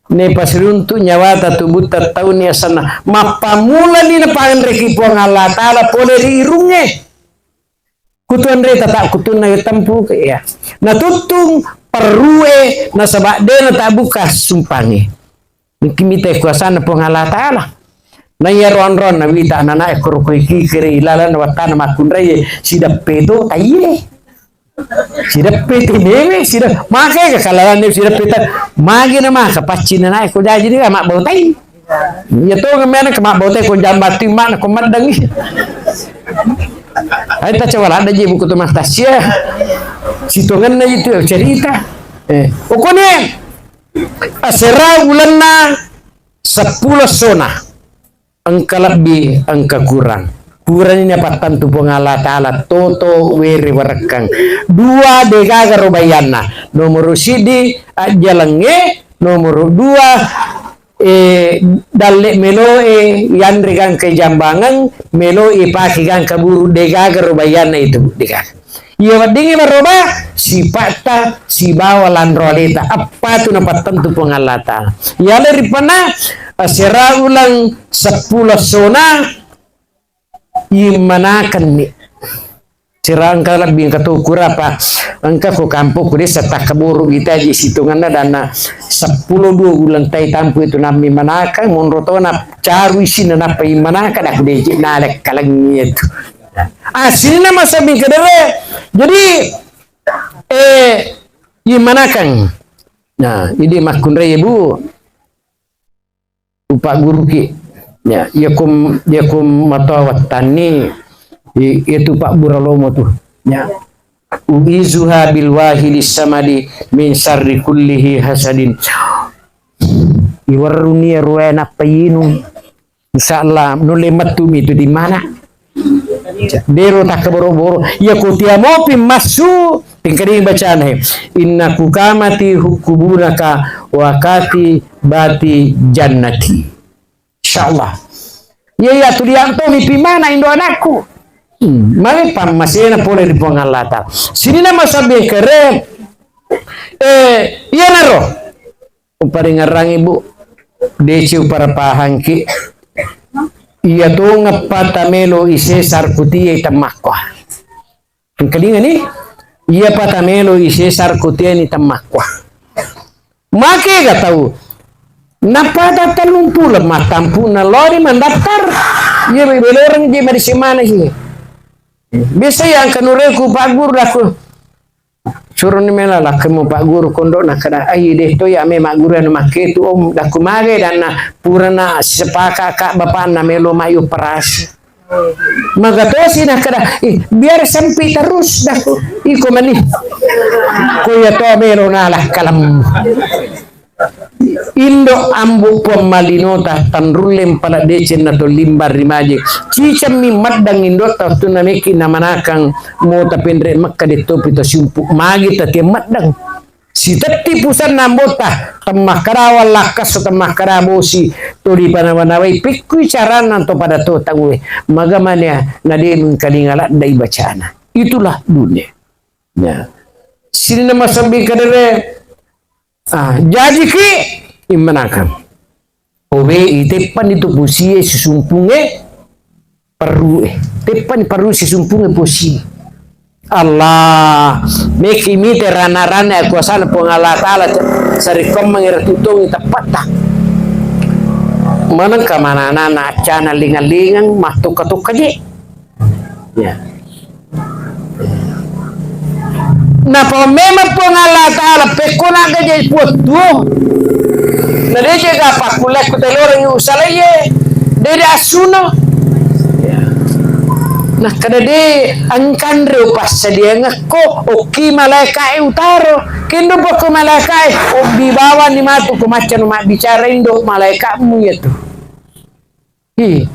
nepasiruntu nyawata tubutta tauni asenna. Mappammulani napanreki Puang Allah Ta'ala pole ri irungnge. Kutu anreta ta kutunna tempuke, ya. Natuttung perrue nasaba dena tabuka sumpangnge. Engki mita kuasana Puang Allah Ta'ala. Na iyaro onronna wita ananae korokoi kikiri ilalanna wattana makkunraie sideppe to taiye. Sideppe tinewe, side-, makai ka kalalanne sideppe ta-, magi na maka paccinna nae ko jaji ni mabbau tai. Iya to ngemena ke mabbau tai ko jambati mana ko maddangi. Ai ta coba ada je buku tu mata sia. Sitongenna itu cerita. Eh, okone. Asera ulenna seppulo essona, engka lebbi, engka kurang. Purani napattentu Puang Allah Ta'ala, toto were warekkang. Dua degaga robayanna. Nomoro siddi, ajjalengnge, nomoro dua, eh, dalle meloe yanre gangka jambangan, meloe pake gangka buru, degaga robayanna itu, degaga. Iya weddingngi maroba, sipatta sibawa lanro aleta. Appatu napattentu Puang Allah Ta'ala. Yale ripanna, eh, sera ulang seppulo sona, immanakenni. Sera engka lebbi engka to kurapa, engka ko kampokku desa takkaboro ita ji sitonganna dana seppulo dua ulang tai tampu itu nammi manakang, monro tona caru isinna nappa immanaka, dak dece nalek kalengi itu. Ah, sininna masabbing kedere. Jadi, eh, imanakang. Nah, idi makkunrai, Bu. Upagguruki. Ya, iya kum, iya kum matoa wattanni, i-, itu pabbura lomo tu. Ya. Uizuha bil wahidis samadi min syarri kullihi hasadin. Iwerruni ruwe nappa inung. Insya Allah, nulle mettu mi tu di mana? Dero takkaboro-boro. Iya ko tiamopi massu, tingkading bacana he. Inna kukamati hukubunaka wakati bati jannati. Insya Allah. Iya, iya, tu dianto mi pi mana indo anakku. Hmm, mami pammasena pole ri Puang Allah Ta'ala. Sininna masabbe kere. Eh, iya naro. Uparingerrangi, Bu, deci uparapahangki. Iya tongeppa tamelo isesar kutie temmakko. Engkalingani? Iya pa tamelo isesar kutie ni temmakko. Make ga tau. Napata tellumpulo mattampu'na lori mandaftar. Iya, be-, beloreng je madisi mana sih. Biasa yang kenureku Pak Guru aku. Suroni mela lakkemu Pak Guru kondo nakkeda, "Ai, de to ya me magguru anu makketu, Om, dakku mage danna purana sepaka ka bapanna melo mayu operasi." Maga tosi nakkeda, "Ih, biar sempit terus," dakku. Iko mani. Ko ya to melo nalakkalem. Indo ambo Puang malinota, tanrulle mpala deceng na tollimbang ri maje. Cicemmi maddang indotta wettunna mekki namanakang mota penre Mekka, dettopi to siumpu. Magi tatie maddang. Sitetti pusanna ambota, temmakkada wallakkasso, temmakkada bosi, to dipanawa-nawai, pekkui caranna to pada to tauwe. Maga manea na de mengkalinga laddai bacana. Itulah dunia. Ya. Sininna masabbi kadere. Ah, jajiki immanakang. Owe, i teppani tu pusie sisumpunge perrue. Teppani perru sisumpunge pusi. Allah, meki mite rana-rana kuasana Puang Allah Ta'ala, sarekkoammengi ratutongi teppatta. Manengka manana-nana accana lingang-lingang, mattokka-tokka je. Ya. Napa memang Puang Allah Ta'ala pekko naga jadi puattuo. Na de je ga pakkulle ku telorengi usalaye. De de assuno. Ya. Nakkeda de engkanre upassadiangekko okki malaikae utaro. Kendo pokko malaikae obbi bawani matu ko maccano mabbicara indo malaikatmu yatu. Ih,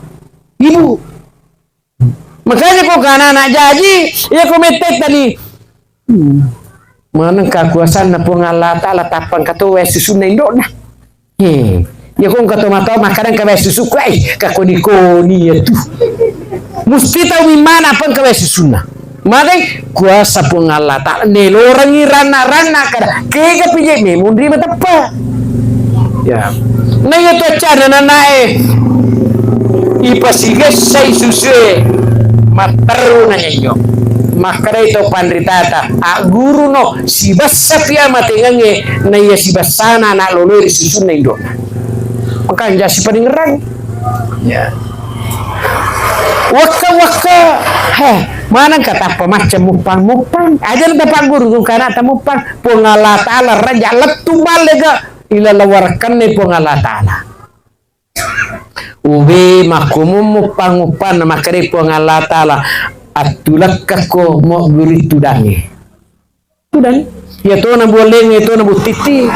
ibu. Makanya ko kana anak jaji, iya ko mettetta ni. Hmm. Maneng kakuasanna Puang Allah Ta'ala tappang kato wae susunna indokna. He. Iya ko engka to matoa makkadang ka wae susu ko ai, ka koni-koni ya tu. Musti tau mimmana apa engka wae susunna. Magai kuasa Puang Allah Ta'ala nelorengi ranna-ranna kada kega pije memang ri mateppa. Ya. Na iya tu accana nanae ipasigessai susue matteru na nyanyyo. Makkedai to panritata, agguruno sibessa pia matengengnge na iya sibessana anak loloe ri susunna indona. Makanja sipadengerang. Ya. Wakka-wakka, heh, maneng ka tappa macca muppang-muppang. Aja na tapagguru tu kana ta muppang. Puang Allah Ta'ala raja lettu balle ga ilaleng warakkanna Puang Allah Ta'ala. Uwe makkumu muppang-muppang na makkedai Puang Allah Ta'ala, attulekkakko muagguru tudangnge. Tudang. Iya tona bualleng, iya tona buttitti.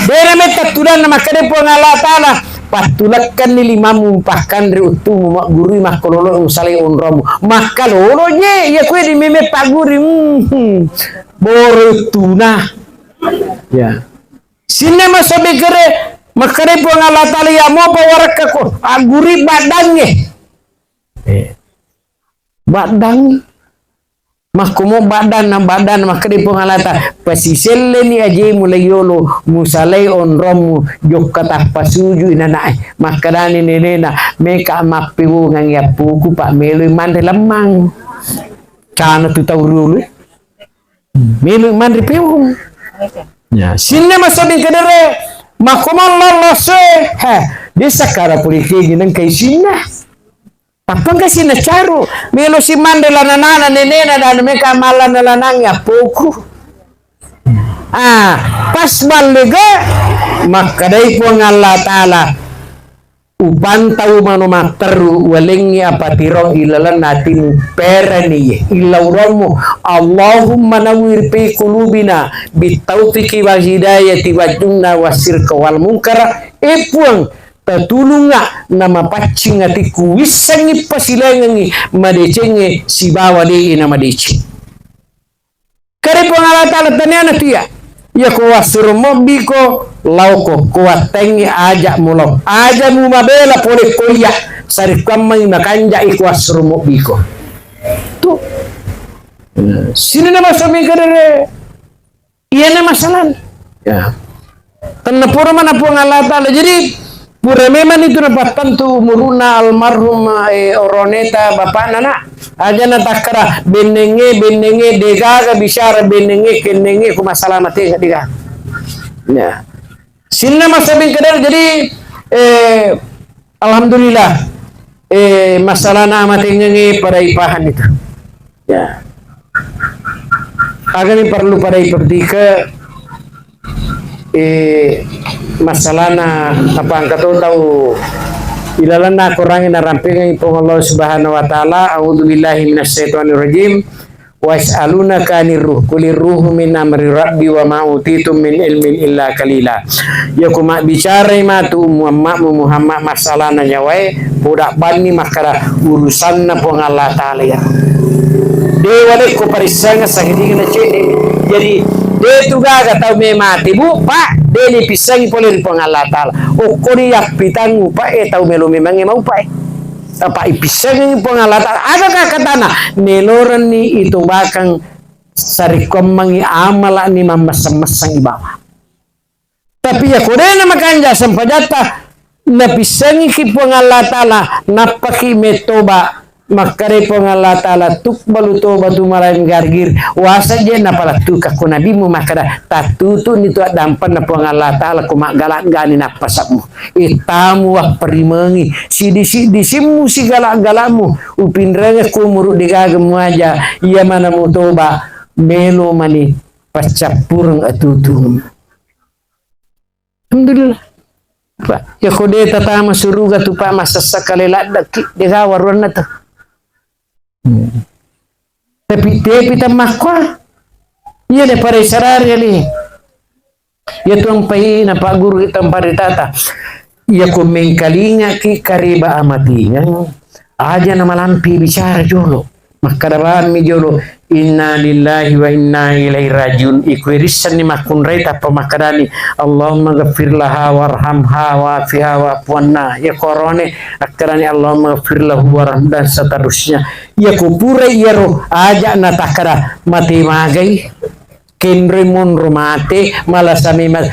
Dena metta tudang na makkeda Puang Allah Ta'ala, pattulekkanni limamu, pakkanre uttumu, maggurui makkololo, usalai onromu. Makkalolo je, iya kue di meme pagguri. Hmm. Boro uttuna. Ya. Sinna masobekere Makkedai Puang Allah Ta'ala, "Iya mopa warekkako, agguri baddangnge." Eh. Baddang. Makkumo baddanna, baddanna, makkedai Puang Allah Ta'ala, "Pasiselleni ajemu laiyolo, musalai onrommu, jokka tappasujui nanae." Makkedani nenena, "Meka mappewongangngi appuku, Pak, meloi manre lemmang." Cana tu tau riolo. Melo manre pewung. Ya, sinna masabbing kedere, makko mallallo se. He, desa kara purikegi nengka isinna. Apa engka sinna caru? Melo si manre lananana nenena dan meka malana lanangi appoku. Ah, pas ballega, makkedai Puang Allah Ta'ala, Upantau mano matteru, walengngi apatirong ilalenna atimu, perani ye, illaurammu. Allahumma nawwir fi qulubina bitaufiki wal hidayati wajnubna wasirka wal mungkara. E Puang, tatulunga namapaccing atikku, wissengngi pasilaingengngi madecengnge sibawa de'e namadeceng. Kare Puang Allah Ta'ala taniana tu iya. Iya ko wassuro mobbiko, laoko, ko wattengngi aja mulao. Aja mumabela pole ko iya, sarekkuammengngi makanjai ko wassuro mobbiko. Tu. Sini nama suami kedere. Iya na masalah. Ya. Tenna pura mana Puang Allah Ta'ala. Jadi, pura memang itu napattentu umuruna almarhum, eh, oroneta bapakna, nak. Aja na takkara, bennenge, bennenge, degaga bicara, bennenge, kennenge, ku masalah mate, degaga. Ya. Sinna masalah bengkedar, jadi, eh, Alhamdulillah, eh, masalahna amatengengnge pada ipahan itu. Ya. Agani perlu pada ipertika, eh, masalahna apa angka to tau ilalanna Quran narampengengngi Puang Allah Subhanahu wa Ta'ala. A'udzubillahi minasyaitonirrajim. Wa yas'alunaka anir ruh, qulir ruhu min amri rabbi wa ma utitum min ilmin illa qalila. Yako mabbicarai matu ummu ammakmu Muhammad masalahna nyawae, poda banni makkada urusanna Puang Allah Ta'ala ya. De walekko parissanga sangadinna cedde. Jadi, de tu gaga tau me mate, Bu, Pak, de ni pissangi pole ri Puang Allah Ta'ala. Okkoni yappitangngu, Pak, e tau melo memangnge mau, Pak, e. Apa ipissengngi Puang Allah Ta'ala, aga kakatana, melorenni itobakang sarekkuammengngi amala'ni mammesseng-messeng ibawa. Tapi yako dena makanja sempajatta, napissengiki Puang Allah Ta'ala, nappaki mettoba, makkadai Puang Allah Ta'ala, "Tuqbalu taubatu man lam yugharghir." Wasa je napalettukakko nabimu makkada, tattutu'ni tu addampenna Puang Allah Ta'ala ko maggalak-gani nappasakmu. Ittamu wapparimengi, sidi-sidi simmu sigala-galamu, upinrengekku umuru degaga muaja, iya mana mutoba, melo mani paccappureng atutu. Alhamdulillah. Pak, ya ko de tatama suruga tu Pak, masessa kale laddaki, degaga waruanna tu. Hmm. Tapi tepi tammakko. Iya de pada isarari ali. Iya tu ampai na Pak Guru kita ampai tata. Iya ko mengkalingaki kareba amatingeng, aja na malampi bicara jolo. Makkada bammi jolo, "Inna lillahi wa inna ilaihi rajiun." Iko irissenni makkunrai tappa makkadani, "Allahumma ghafir laha warhamha wa'afiha wa'fu anha." Iya korone akkadani, "Allahumma ghafir lahu warham," dan seterusnya. Iya ko purai iyaro aja na takkada mate magai. Kenroi monro mate, malasa memang.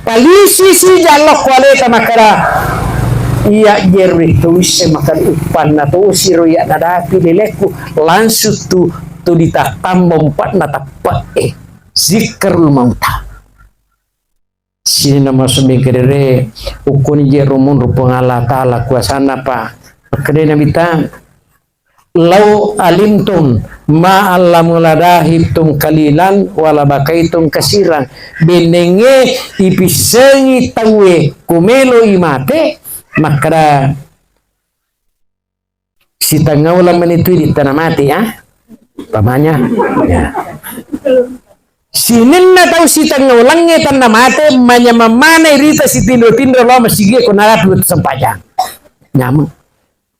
Palisi si jallokko aleta makkada, "Iya jerwe tuisse makkada uppanna tosiro iya nadapi lelekku." Langsung tu, tu ditattamba umpatna tappe e. Zikrul mauta. Sini nama sumbing kedere, ukkuni je rumun rupang Allah Ta'ala kuasana pa. Makkada Nabi ta, "Lau alimtum ma allamul adahibtum qalilan wala bakaitum kasiran." Bennengnge ipissengi tauwe kumelo imate, makkada sitengngaulang mani tu iditta namate, ya. Umpamanya, ya. Sininna tau sitengngaulangnge tanna mate, manyamang manai rita sitinro-tinro lao masigi ko narapi wettu sempajang. Nyameng.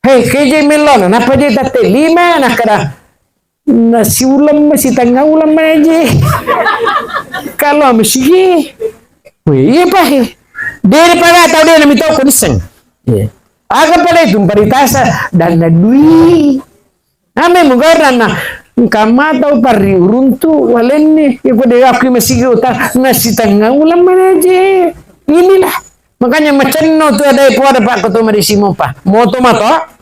Hei, keje mellona, nappa je tatte lima, nakkada, "Nasiuleng ma, sitengngaulang ma je." Kalau masigi. Wih, iya pa he. De' pada tau de' namitau ko nisseng. Iya. Aga pada itu paritasa dan na dui. Ame mugaranna engka matau parri uruntu walenni. Ya ko de' aku masigi utang nasi tengah ulang manaje. Inilah. Makanya macenno tu ada poda pak koto mari simopa. Moto mato.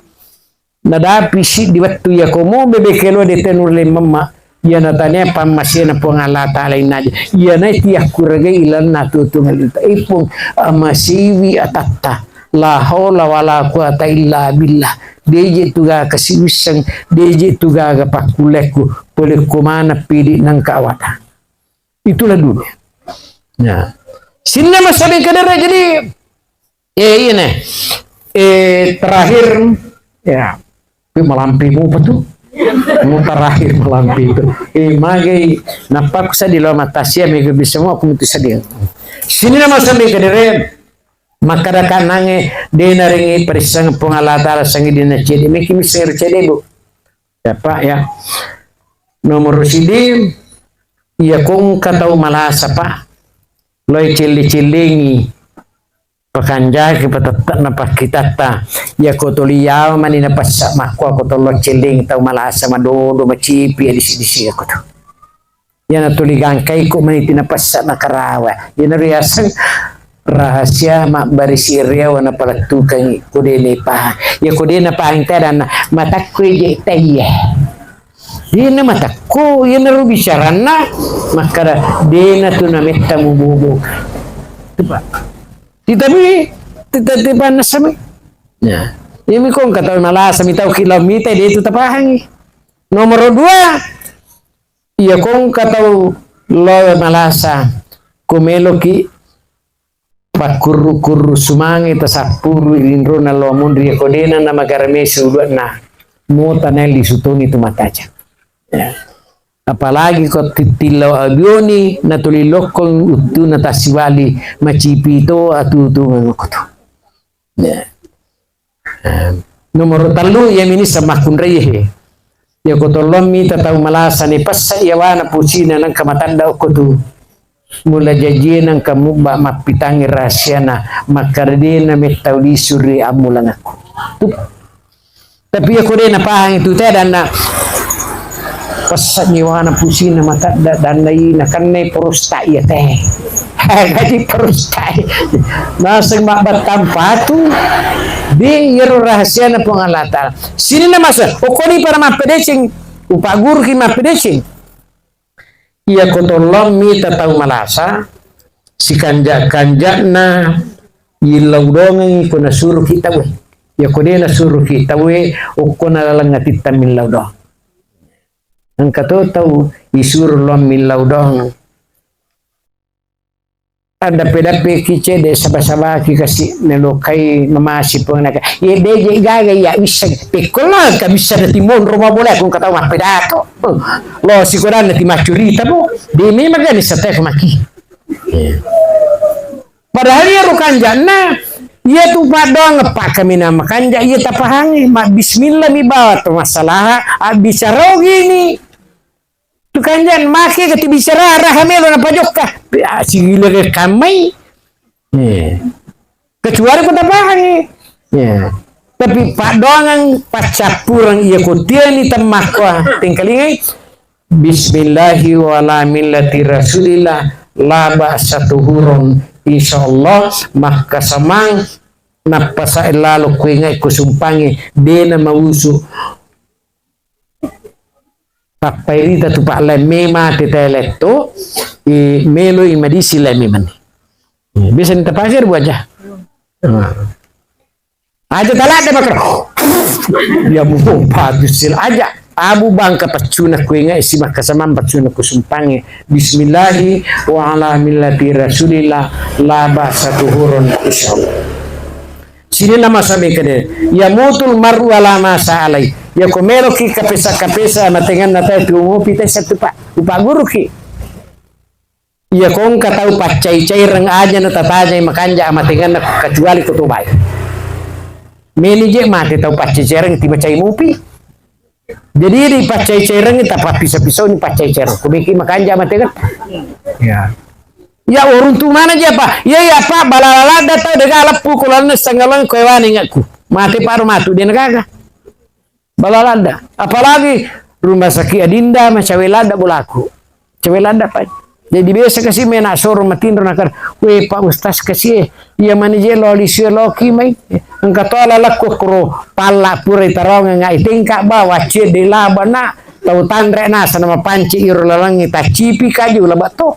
Nadapi siddi wettu iya komo bebe kelo de tenur lemmemma. Iyana tania pammasena Puang Allah Ta'ala innaja. Iyana tiakkuragai ilanna tutungalinta. Ipung amasiwi atatta. La haula wala quwata illa billah. Deje tugaga siwisseng, deje tugaga pakkulekku, polekku mana pidi nangka awata. Itulah dunia. Ya. Sinna masabe kadara jadi Eh, iya, Neh. Eh, terakhir, ya, kui malampi mu apa tu? Mu terakhir malampi itu. Eh, magai, nappa ku sadi lo matasia mega bisa mu aku mutu sadi. Sini nama sampai ke dere, maka ada kanange, dena ringi perisang Puang Allah Ta'ala sangi dina cede, meki miseng cede, Bu. Ya, Pak, ya. Nomor sidi, iya kong katau malasa, Pak. Loi cilli-cillingi. Pakanjaki patette'na pakkitatta. Iyako tuli yawa mani napessa makkua ko tollo celling tau malasa madodo macipi disi-disi ako tu. Iyana tuli gangkai ko mani tinapessa nakarawa. Iyana riaseng rahasia mabbarisi riawa napalettukangi ko de lepa. Iyako de napahang tadanna matakku je taiye. Dena matakku, iyana ru bicaranna makkada dena tu nametta mubobo. Tupa. Titabi, tita-, tipanna sami. Ya. Iyami kong kata malasa mitau ki lao mita de tu tapahangi. Nomor dua, iya kong kata lo malasa ko meloki pakkurru-kurru sumange tasappuru linrona lo munri ko dena na magara mesi uluanna mota nai lisutoni tu mataja. Ya. Apalagi ko tittillau abioni natuli lokkong uttuna tassiwali macipi to atutungang ko tu. Ya. Eh, nomor tellu iya mini samakkunrai he. Ya ko tolong mita tau malasa ni pessa iya wana pusina nangka matanda okko tu. Mula jajie nangka mubba mappitangi rahasiana makkaredena mettau disuri ammulangakku. Tuh. Tapi iya ko de napahang itu teh danna pessa nyewana pusina matadda danna i nakennai prosta iya teh. Jadi prosta. Naseng mabbattang patu. Di iyaro rahasiana Puang Allah Ta'ala. Sini na masa, okoni pada mappedeceng. Upaguru ki mappedeceng. Iya ko tolong mita tau malasa, sikanja-kanjana yillau dongengi ko nasuruki tauwe. Iya ko de nasuruki tauwe, okko na laleng atitta millau dong. Engka to tau isuru lo millau dong. Addappe-dappe ki cede saba-sabaki kasi melokai mamasi pong naka. Ye deje gaga ya wisseng. Pekkola ka bisa dati monro mabola kong katau mappedato. Lo sikodanna ti macurita bo. De memang gani satek maki. Padahal iya ro kanja'na, iya tu paddoang pakkamina makanja iya tapahangi, mabbismillah mi bawa to masalah, abbicara ogini. Tu kanja'na make ga tu bicara raha melo napajokka. Ya, sigila ke kamai. Iya. Kecuali ko tapahangi. Iya. Tapi paddoangang paccappureng iya ko tiani temmakko tengkalingai. Bismillahi wa ala millati Rasulillah, la ba'sa tuhuron. Insyaallah makkasamang nappasa lalo kuingai kusumpangi dena mausu. Tappairita tu pa'laing mema tete letto, i melo i madisi lai memang. Bisa ni tapake bu aja. Aja talak de makro. Ya mu padu sil aja. Abu bangka paccuna kuingai si makkasamang paccuna kusumpangi. Bismillahi wa ala millati Rasulillah la ba'sa tuhuron insyaallah. Sini nama sabe kede. Ya mutul maru ala masa alai. Ya ko meloki kapesa-kapesa matengan natai tu mupi tai satu pak. Upaguruki. Iya kongka tau paccai-caireng aja na tatajai makanja amatenganna kecuali ko tobai. Meni je mate tau paccai-caireng tiba cai mupi. Jadi di paccai-caireng tapappisa-pisau ni paccai-caireng. Kubeki makanja amatengan. Ya. Ya, uruntu mana ji apa? Iya, iya, apa? Balala ladda tau dega leppu ko lalenna sangalang ko ewane ngakku. Mate paro matu de' na gaga. Balala ladda. Apalagi rumah sakit Adinda, ma cawe ladda bolaku. Cawe ladda, Pak. Jadi biasa kasi mena soro matinro nakar, "We, Pak Ustaz kasi, eh, iya mani je lo lisi loki mai. Engka to lalakku kuro palla pura tarong ngai tingka ba wacce de laba na tau tanre nasa nama panci iro lalangi tacipi kaju laba to."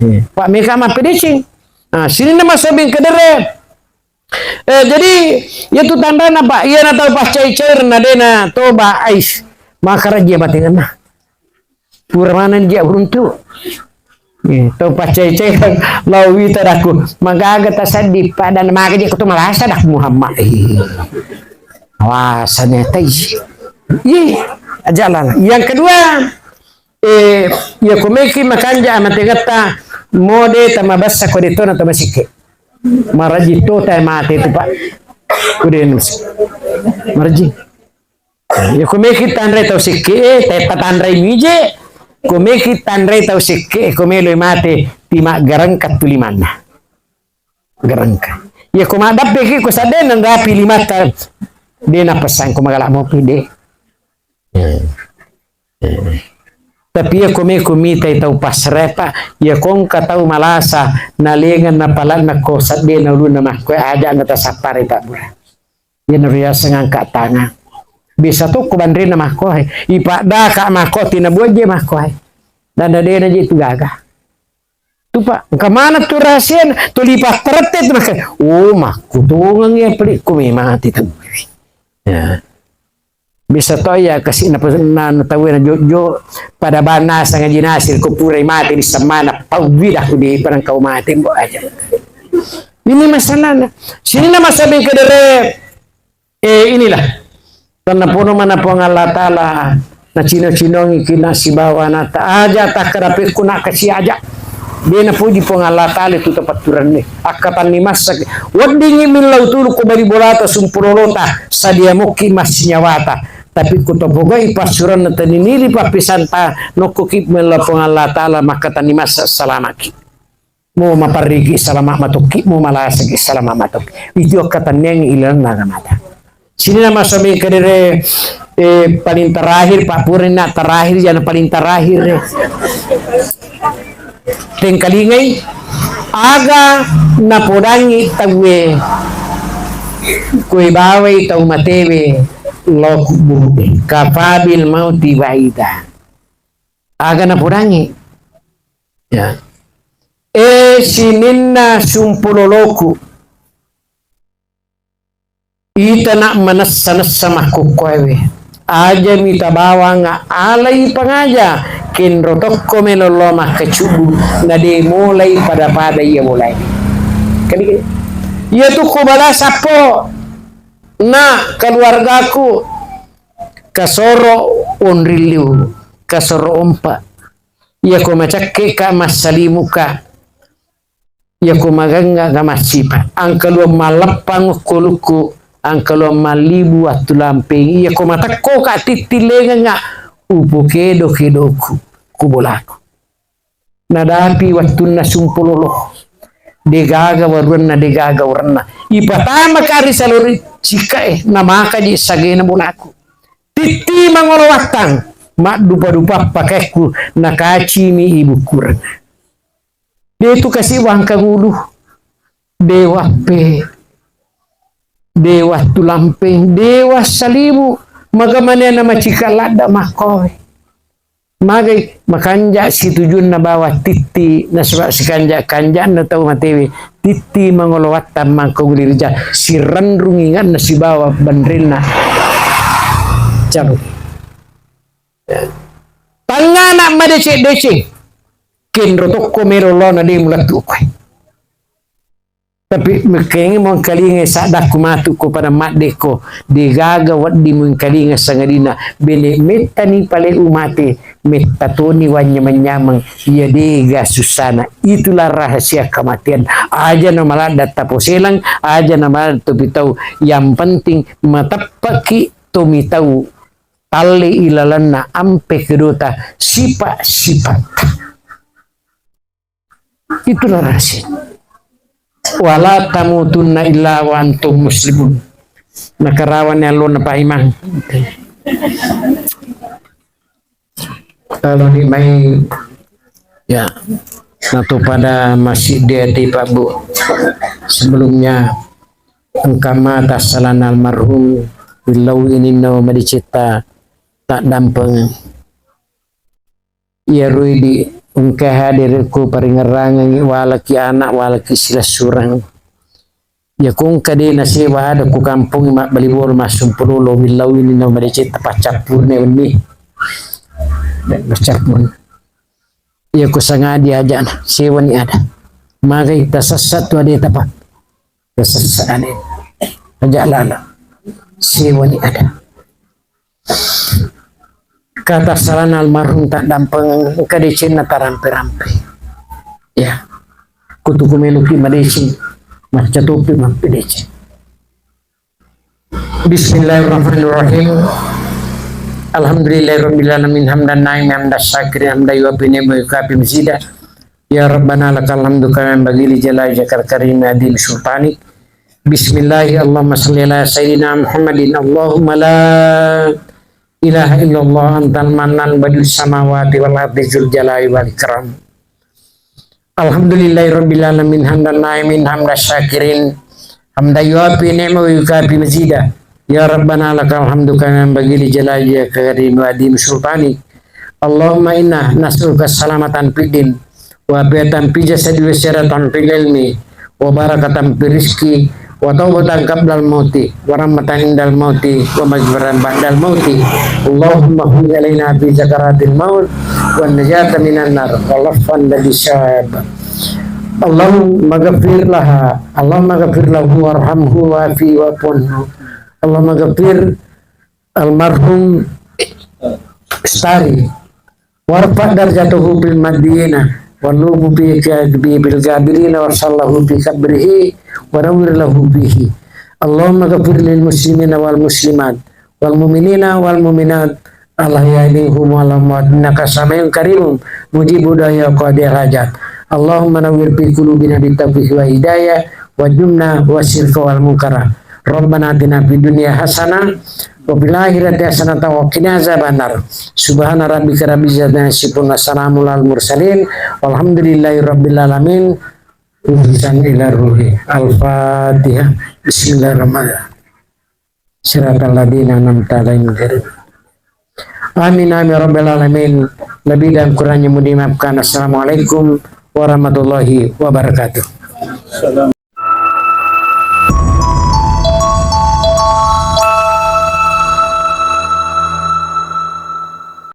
Eh, Pak meka mappedeceng. Nah, sini nama sobing kedere. Eh, jadi, iya tu tandana, Pak. Iya na tau paccai-cair na dena toba ais. Makaraja batinganna. Pura maneng dia beruntu. Eh, tau paccai-cair lao wita daku. Magaga tasaddi, Pak, dan magaja kutu malasa dak Muhammad. Eh. Wah, sanya tai. Iya, jalan. Yang kedua, eh, iya komeki makanja amatengetta mode tamabassa kodetona tamasikke. Maraji to tai mate tu, Pak. Kude nus. Maraji. Ya komeki tanre tau sikke, eh, te patanre mije. Komeki tanre tau sikke, eh, komelo mate, tima garang katulimanna. Garangka. Ya ko maddappe ki ko sadde nanrapi limata. De napesang ko magala mopi de. Eh. Eh. Tapi iya ko meko mitai tau pasrepa, iya ko engka tau malasa, nalengan napalanna ko saddena ulunna makko, aja na tasappare pabbura. Iya na riaseng angka tangan. Bisa to ko banrena makko, eh. Ipaddaka makko, tina buaje makko, eh. Dan dena je tu gaga. Tu, Pak, engka mana tu rahasiana? Tu lipat terette tu, maka, oh, makkutongeng iya pelikku memang mati tu. Ya. Bisa to iya kasi na, na, na tau na jojo pada bana sanga jinasir ko purai mati di semana pawida ku di padang kau mati mbo aja. Ini masalahnya. Sini nama sabing kedere. Eh, inilah. Tennapono mana Puang Allah Ta'ala nacino-cinongi kina sibawa nata aja takkarapekku nak kasi aja. De napuji Puang Allah Ta'ala itu tepatturanne. Akkatanni massaki. Weddingi millau tulu ko bali bolata sumpulolota sadia mokki massinyawata. Tapi ku topogai passuranna teninili pappisanta nokkoki millau Puang Allah Ta'ala makkatanni massa salamaki. Mo maparriki salama matokki, mo malasaki salama matokki. Itu akkatanniangi ilalenna agamata. Sini nama suami kedere, eh, paling terakhir, Pak, purina terakhir, jana paling terakhir. Tengkalingai, aga napodangi tauwe, kue bawai tau matewe, lo kuburu, kafabil mauti waida. Aga napodangi. Ya. E sininna sumpuloloku, itana manessa-nessa makkukkoewe. Aja mita bawang alai pangaja, kenro tokko melo lo makkacubbu, na de molai pada-pada iya bolai. Kali iya tu ko bala sappo na keluargaku, kasoro onrilliu, kasoro ompa. Iya ko macakke ka massalimu ka. Iya ko magengnga ka massipa. Angkaluang malleppang okkolukku, angkaluang mallibu wattu lampeng. Iya ko matekko ka tittillengengnga upokedo-kedoku ku bolaku. Nadapi wattunna sumpololo. Degaga waruanna, degaga urenna. Ipatama ka ri salori cikae, namaka je sagena bolaku. Titti mangolo wattang, maddupa-dupa pakekku, nakacimi ibukkureng. De tu kasi wangkang ulu, de wappe, de wattu lampeng, de wassalimu, maga manena macika ladda makkoe. Magai makanja situjunna bawa titti, nasaba sikanja-kanjanna tau matewe, titti mangolo wattang mangko guli rija, sirenrung inganna sibawa banrenna. Caru. Tangngana madeceng-deceng, kenro tokko melo lona de mulattu koe. Tapi mekkengngi muengkalinga saddakku matu ko pada maddekko, degaga wedding muengkalinga sangadinna bene mettani pale umate, metta toni wanyameng-nyameng, iya dega sussana. Itulah rahasia kematian. Aja na maladda taposelang, aja na maladda topitau, yang penting mateppeki tomitau talle ilalenna ampe kedota sipa-sipatta. Itulah rahasia. Wala tamutunna illa wa antum muslimun. Nakarawanni allonna paimang. Kalau di mai, ya, natu pada masih dia di Pak Bu. Sebelumnya engka mata salana almarhum, willau ini no madicita tak dampeng. Iyaro idi engka hadir ku paringerrangengngi, walaki anak, walaki silessureng. Iya ku engka de nasewa ada ku kampung mabbali bola massumpulolo, willau ini no madecetta paccappurne wenni. Paccappurne. Iya ku sangadi ajana, sewani ada. Magai tasessa tu adeta, Pak. Tasessa ade. Aja lalo. Sewani ada. Kata salana almarhum tak dampeng, engka decenna tarampe-rampe. Ya. Kutu ku meloki madeceng, macca topi mampe deceng. Bismillahirrahmanirrahim. Alhamdulillahirabbil alamin, hamdan naim, hamdan syakirin, hamdan yuafi ni'mahu wa yukafi mazida. Ya Rabbana lakal hamdu kama yanbaghi li jalali wajhikal karim wa adhimi sultanik. Bismillahi, Allahumma salli ala sayyidina Muhammadin. Allahumma la ilaha illallah antal mannan badius samawati wal ardi dzul jalali wal ikram. Alhamdulillahi rabbil alamin, hamdan naimin, hamdan syakirin, hamdan yuafi ni'mahu wa yukafi mazida. Ya Rabbana lakal hamdu kama yanbaghi li jalali wajhikal karim wa adhimi sultanik. Allahumma inna nas'aluka salamatan fid din, wa afiatan fi jasadi, wa sihatan fil ilmi, wa barakatan fi rizqi, wa taubatan qablal mauti, wa rahmatan indal mauti, wa maghfiratan ba'dal mauti. Allahumma hawwin alaina fi sakaratil maut, wa najatan minan nar, wa lafan ladhi syab. Allahumma ghafir laha, Allahumma ghafir lahu warhamhu wa'afihi wa'fu anhu. Allahumma ghafir almarhum Stari. Warfa darjatahu fil madiyina, wa nubu fi bil gabirina, wa sallahu fi qabrihi, wa nawwir lahu fihi. Allahumma ghafir lil muslimina wal muslimat, wal mu'minina wal mu'minat, al ahya'i minhum wal amwat, innaka sami'un qaribun, mujibu du'a ya qadiyal hajat. Allahumma nawwir fi qulubina bit taufiq wa hidayah, wa jumna wa syirka wal munkara. Rabbana atina fid dunya hasanah, wa fil akhirati hasanatan wa qina azabannar. Subhana rabbika rabbil izzati amma yasifun, wa salamun alal mursalin, walhamdulillahi rabbil alamin. Urusan ila ruhi. Al-Fatihah. Bismillahirrahmanirrahim. Siratal ladzina an'amta alaihim ghairil. Amin, amin, ya rabbal alamin. Lebih dan kurangnya mohon dimaafkan. Assalamualaikum warahmatullahi wabarakatuh.